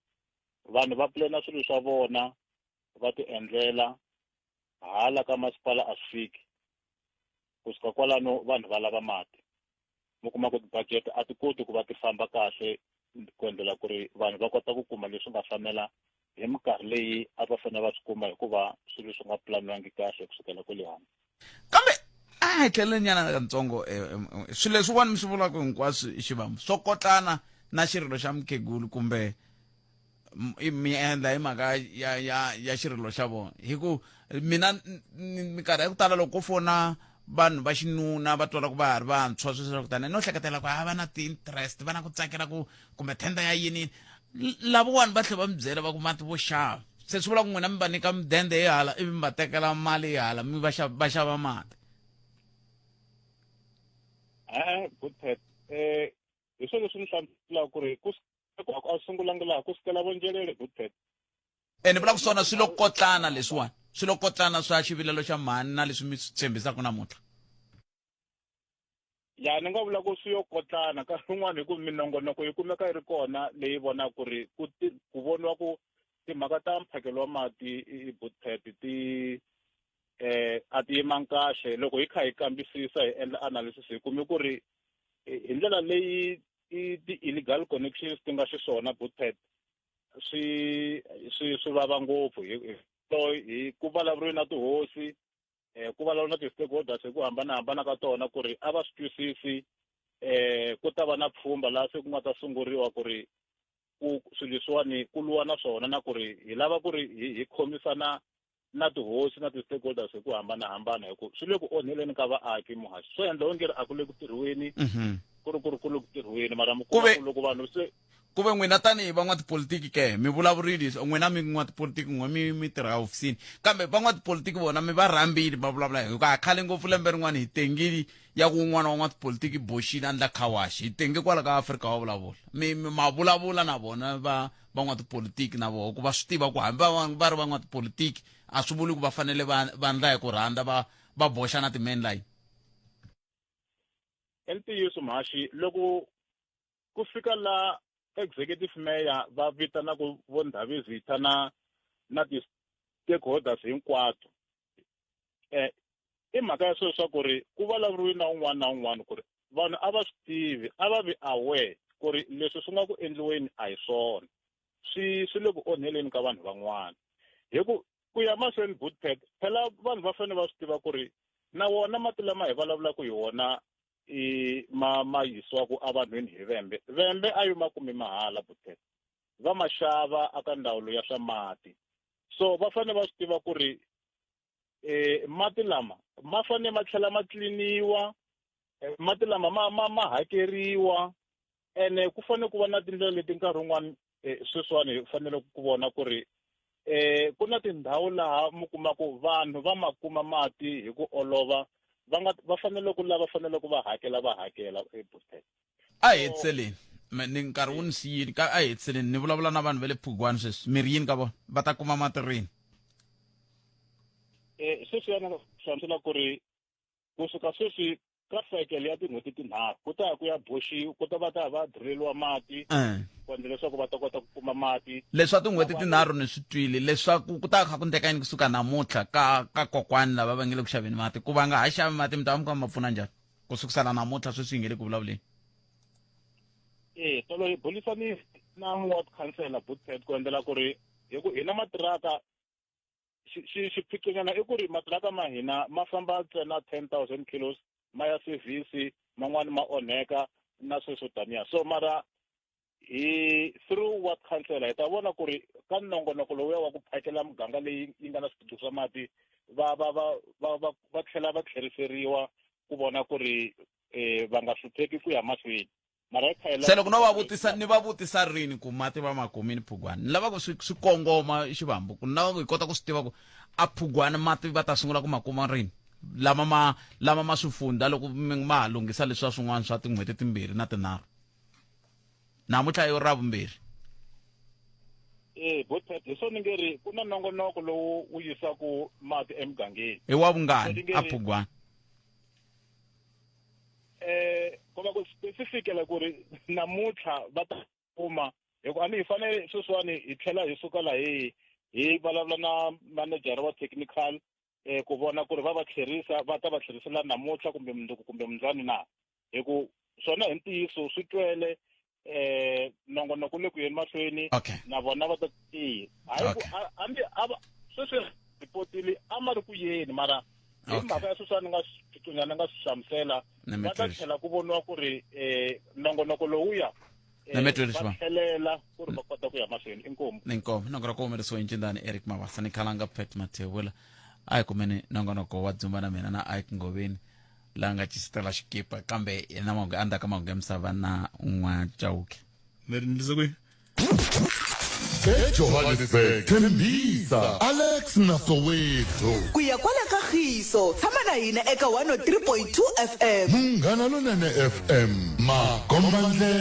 vanhu va pulana swilo swa vona va ti endlela hala ka masipala a swi fiki kusuka kwalano vanhu va lava mati mi kuma ku ti-budget a ti koti ku va ti famba kahle ku endlela ku ri vanhu va kota ku kuma leswi nga fanela hi minkarhi leyi a va fanele va swi kuma hikuva swilo swi nga pulaniwangi kahle kusukela kwale hansi kambe a hi tlheleni nyana katsongo eh, eh, eh, swilo leswiwani mi swi vulaka hinkwaswo i xivambu swo kotlana na xirilo xa mukhegulu kumbe mi endla hi mhaka ya ya ya xirilo xa vona hi ku mina minkarhi ya ku tala loko ko fona vanhu va xinuna va twala ku va ha ri vantshwa sweswo swa ku tani no hleketela ku a va na ti-interest va na ku tsakela ku kumbe tender ya yini lavawani va tlhela va mi byela va ku mati vo xava se swi vula ku n'wina mi va nyika mudende hi hala ivi mi va tekela mali hi hala mi va xava va xava mati e-e good pet eh hi swona leswi ni hlamuselaka ku ri ku a sungulangi laha ku sukela vonjelele good pet ene vula ku swona swi lo kotlana leswiwani swi lo kotlana swa xivilelo xa mhani na leswi mi swi tshembisaka namuntlha Ya ni nga vula ku swi yo kotlana ka swin'wana hi ku minongonoko yi kumeka yi ri kona leyi vonaka ku ri ku ti ku voniwa ku timhaka ta mphakelo wa mati i Bootpad ti eh a ti yimanga kahle loko hi kha hi kambisisa hi endla analysis hi kume ku ri hi ndlela leyi ti-illegal connections ti nga xiswona bootpad swi swi swi vava ngopfu hi hi ku vulavuriwe na tihosi eh ku vulavula na ti-stakeholders hi ku hambanahambana ka tona ku ri a va swi twisisi eh ku ta va na pfhumba laha se ku nga ta sunguriwa ku ri ku swilo leswiwani ku lwiwa na swona na ku ri hi lava ku ri hi khomisana na tihosi na ti-stakeholders hi ku hambanahambana hi ku swi le ku onheleni ka vaaki muhaxi swo endla onge ri a ku le ku tirhiweni mhm. ku ri ku ri ku le ku tirhiweni mara mi kuma ku loko vanhu se ku ve n'wina tanihi van'watipolitiki ke mi vulavurile n'wina mi n'watipolitiki n'we mi mi tirha hofisini kambe van'watipolitiki vona mi va rhambile va vulavula hi ku a khale ngopfu lembe rin'wana hi tengile ya ku un'wana wa n'watipolitiki boxile a ndla khawaxi hi tenge kwala ka afrika wa vulavula mi ma vulavula na vona va van'watipolitiki na vona ku va swi tiva ku hambi va va ri van'watipolitiki a swi vuli ku va fanele va va ndla hi ku rhandza va va boxa na ti-main line i ntiyiso mhaxi loko ku fika la executive mayor va vitana ku vo ndhavezitha na na ti-stakeholders hinkwato eh i mhaka ya sweswo swa ku ri ku vulavuriwe na un'wana na un'wana ku ri vanhu a va swi tivi a va vi aware ku ri leswi swi nga ku endliweni a hi swona swi swi le ku onheleni ka vanhu van'wana hi ku ku ya mahlweni bootpad phela vanhu va fanele va swi tiva ku ri na wona mati lama hi vulavulaka hi wona i ma ma yisiwaku evanhwini hi vembe vembe a yi ma kumi mahala bootpad va ma xava aka ndzawulo ya swa mati so va fanele va swi tiva ku ri eh mati lama ma fanele ma tlhela ma tliniwa eh, mati lama ma ma ma hakeriwa ene ku fanele ku va na tindlela leti nkarhi wun'wani eh, sweswiwani hi fanele ku vona ku ri eh ku na tindhawu laha mi kuma ku vanhu va ma kuma mati hi ku olova va nga va fanele ku lava fanele ku va hakela va hakela ebooster a hi hetiseleni ni nkarhi wu ni siyile ka a hi hetiseleni ni vulavula na vanhu va le phugwani sweswi mi ri yini ka vona va ta kuma mati rini eh sweswi yana hlamusela ku ri kusuka sweswi ka cycle ya tin'hweti tinharhu ku ta ya ku ya boxiwa ku ta va ta va direliwa mati eh. ku endla leswaku va ta kota ku kuma mati leswa tin'hweti tinharhu ni swi twile leswaku ku ta kha ku ndleka yini kusuka namuntlha ka ka kokwani lava va nge le ku xaveni mati ku va nga ha xavi mati mi ta va mi kha ma pfuna njhani ku sukusela namuntlha sweswi hi nge le ku vulavuleni e tolo hi burisani na ward councillor Bootpad ku endlela ku ri hi ku hina matiraka xiphiqonyana i ku ri matiraka ma hina ma famba ntsena 10000 kilos ma ya service man'wani ma onheka na sweswo taniya so mara hi through ward councillor hi ta vona ku ri ka nongonoko lowuya wa ku phakela muganga leyi yi nga na swiphiqo swa mati va va va va va va tlhela va tlheriseriwa ku vona ku ri eh va nga hlupheki ku ya mahlweni mara hi kha se loko no va vutisa ni va vutisa rini ku mati va ma kumini phugwana ni lava ku swi swi kongoma xivambu ku ni lava ku hi kota ku swi tiva ku a phugwana mati va ta sungula ku ma kuma rini lama ma lama ma swifundha loko ma ha lunghisa leswiya swin'wana swa tin'hweti timbirhi na tinharhu namuntlha yo ra vumbirhi Eh, Botpet, hi swona ni nge ri ku na nongonoko lowu wu yisaku mati emugangeni. I wa vungani a Phugwana? Eh, ko va ku specific-ela ku ri namuntlha va ta kuma hi ku a ni hi fanele sweswiwani hi tlhela hi suka laha hi hi vulavula na manejara wa technical eh ku vona ku ri va va tlherisa va ta va tlherisela namuntlha kumbe mundzuku kumbe mundzani na hi ku swona hi ntiyiso swi twele eh nongonoko le ku yeni mahlweni okay. na vona va ta tiya hayi ku hambi a va sweswi ripotile a ma ri ku yeni mara hi okay. mhaka ya sweswi a ni nga swi ni nga swi hlamusela va ta tlhela ku voniwa ku ri um nongonoko lowuya eh, va tlhelela ku ri va kota ku ya mahlweni inkomu inkomu nongonoko humelesiwa incindani eric mabasa ni khalanga pet mathebula a hi kumeni nongonoko wa dzumba na mina na ike ngoveni la nga cisitela xikipa kambe na mahungu endzhaku ka mahungu ya misava na n'wachauke ni ri ndlise kwihi ejohannesburg tembisa alex na soweto ku ya kwala ka khiso tshama na hina eka 103.2 fm munghana lonene fm makombandlela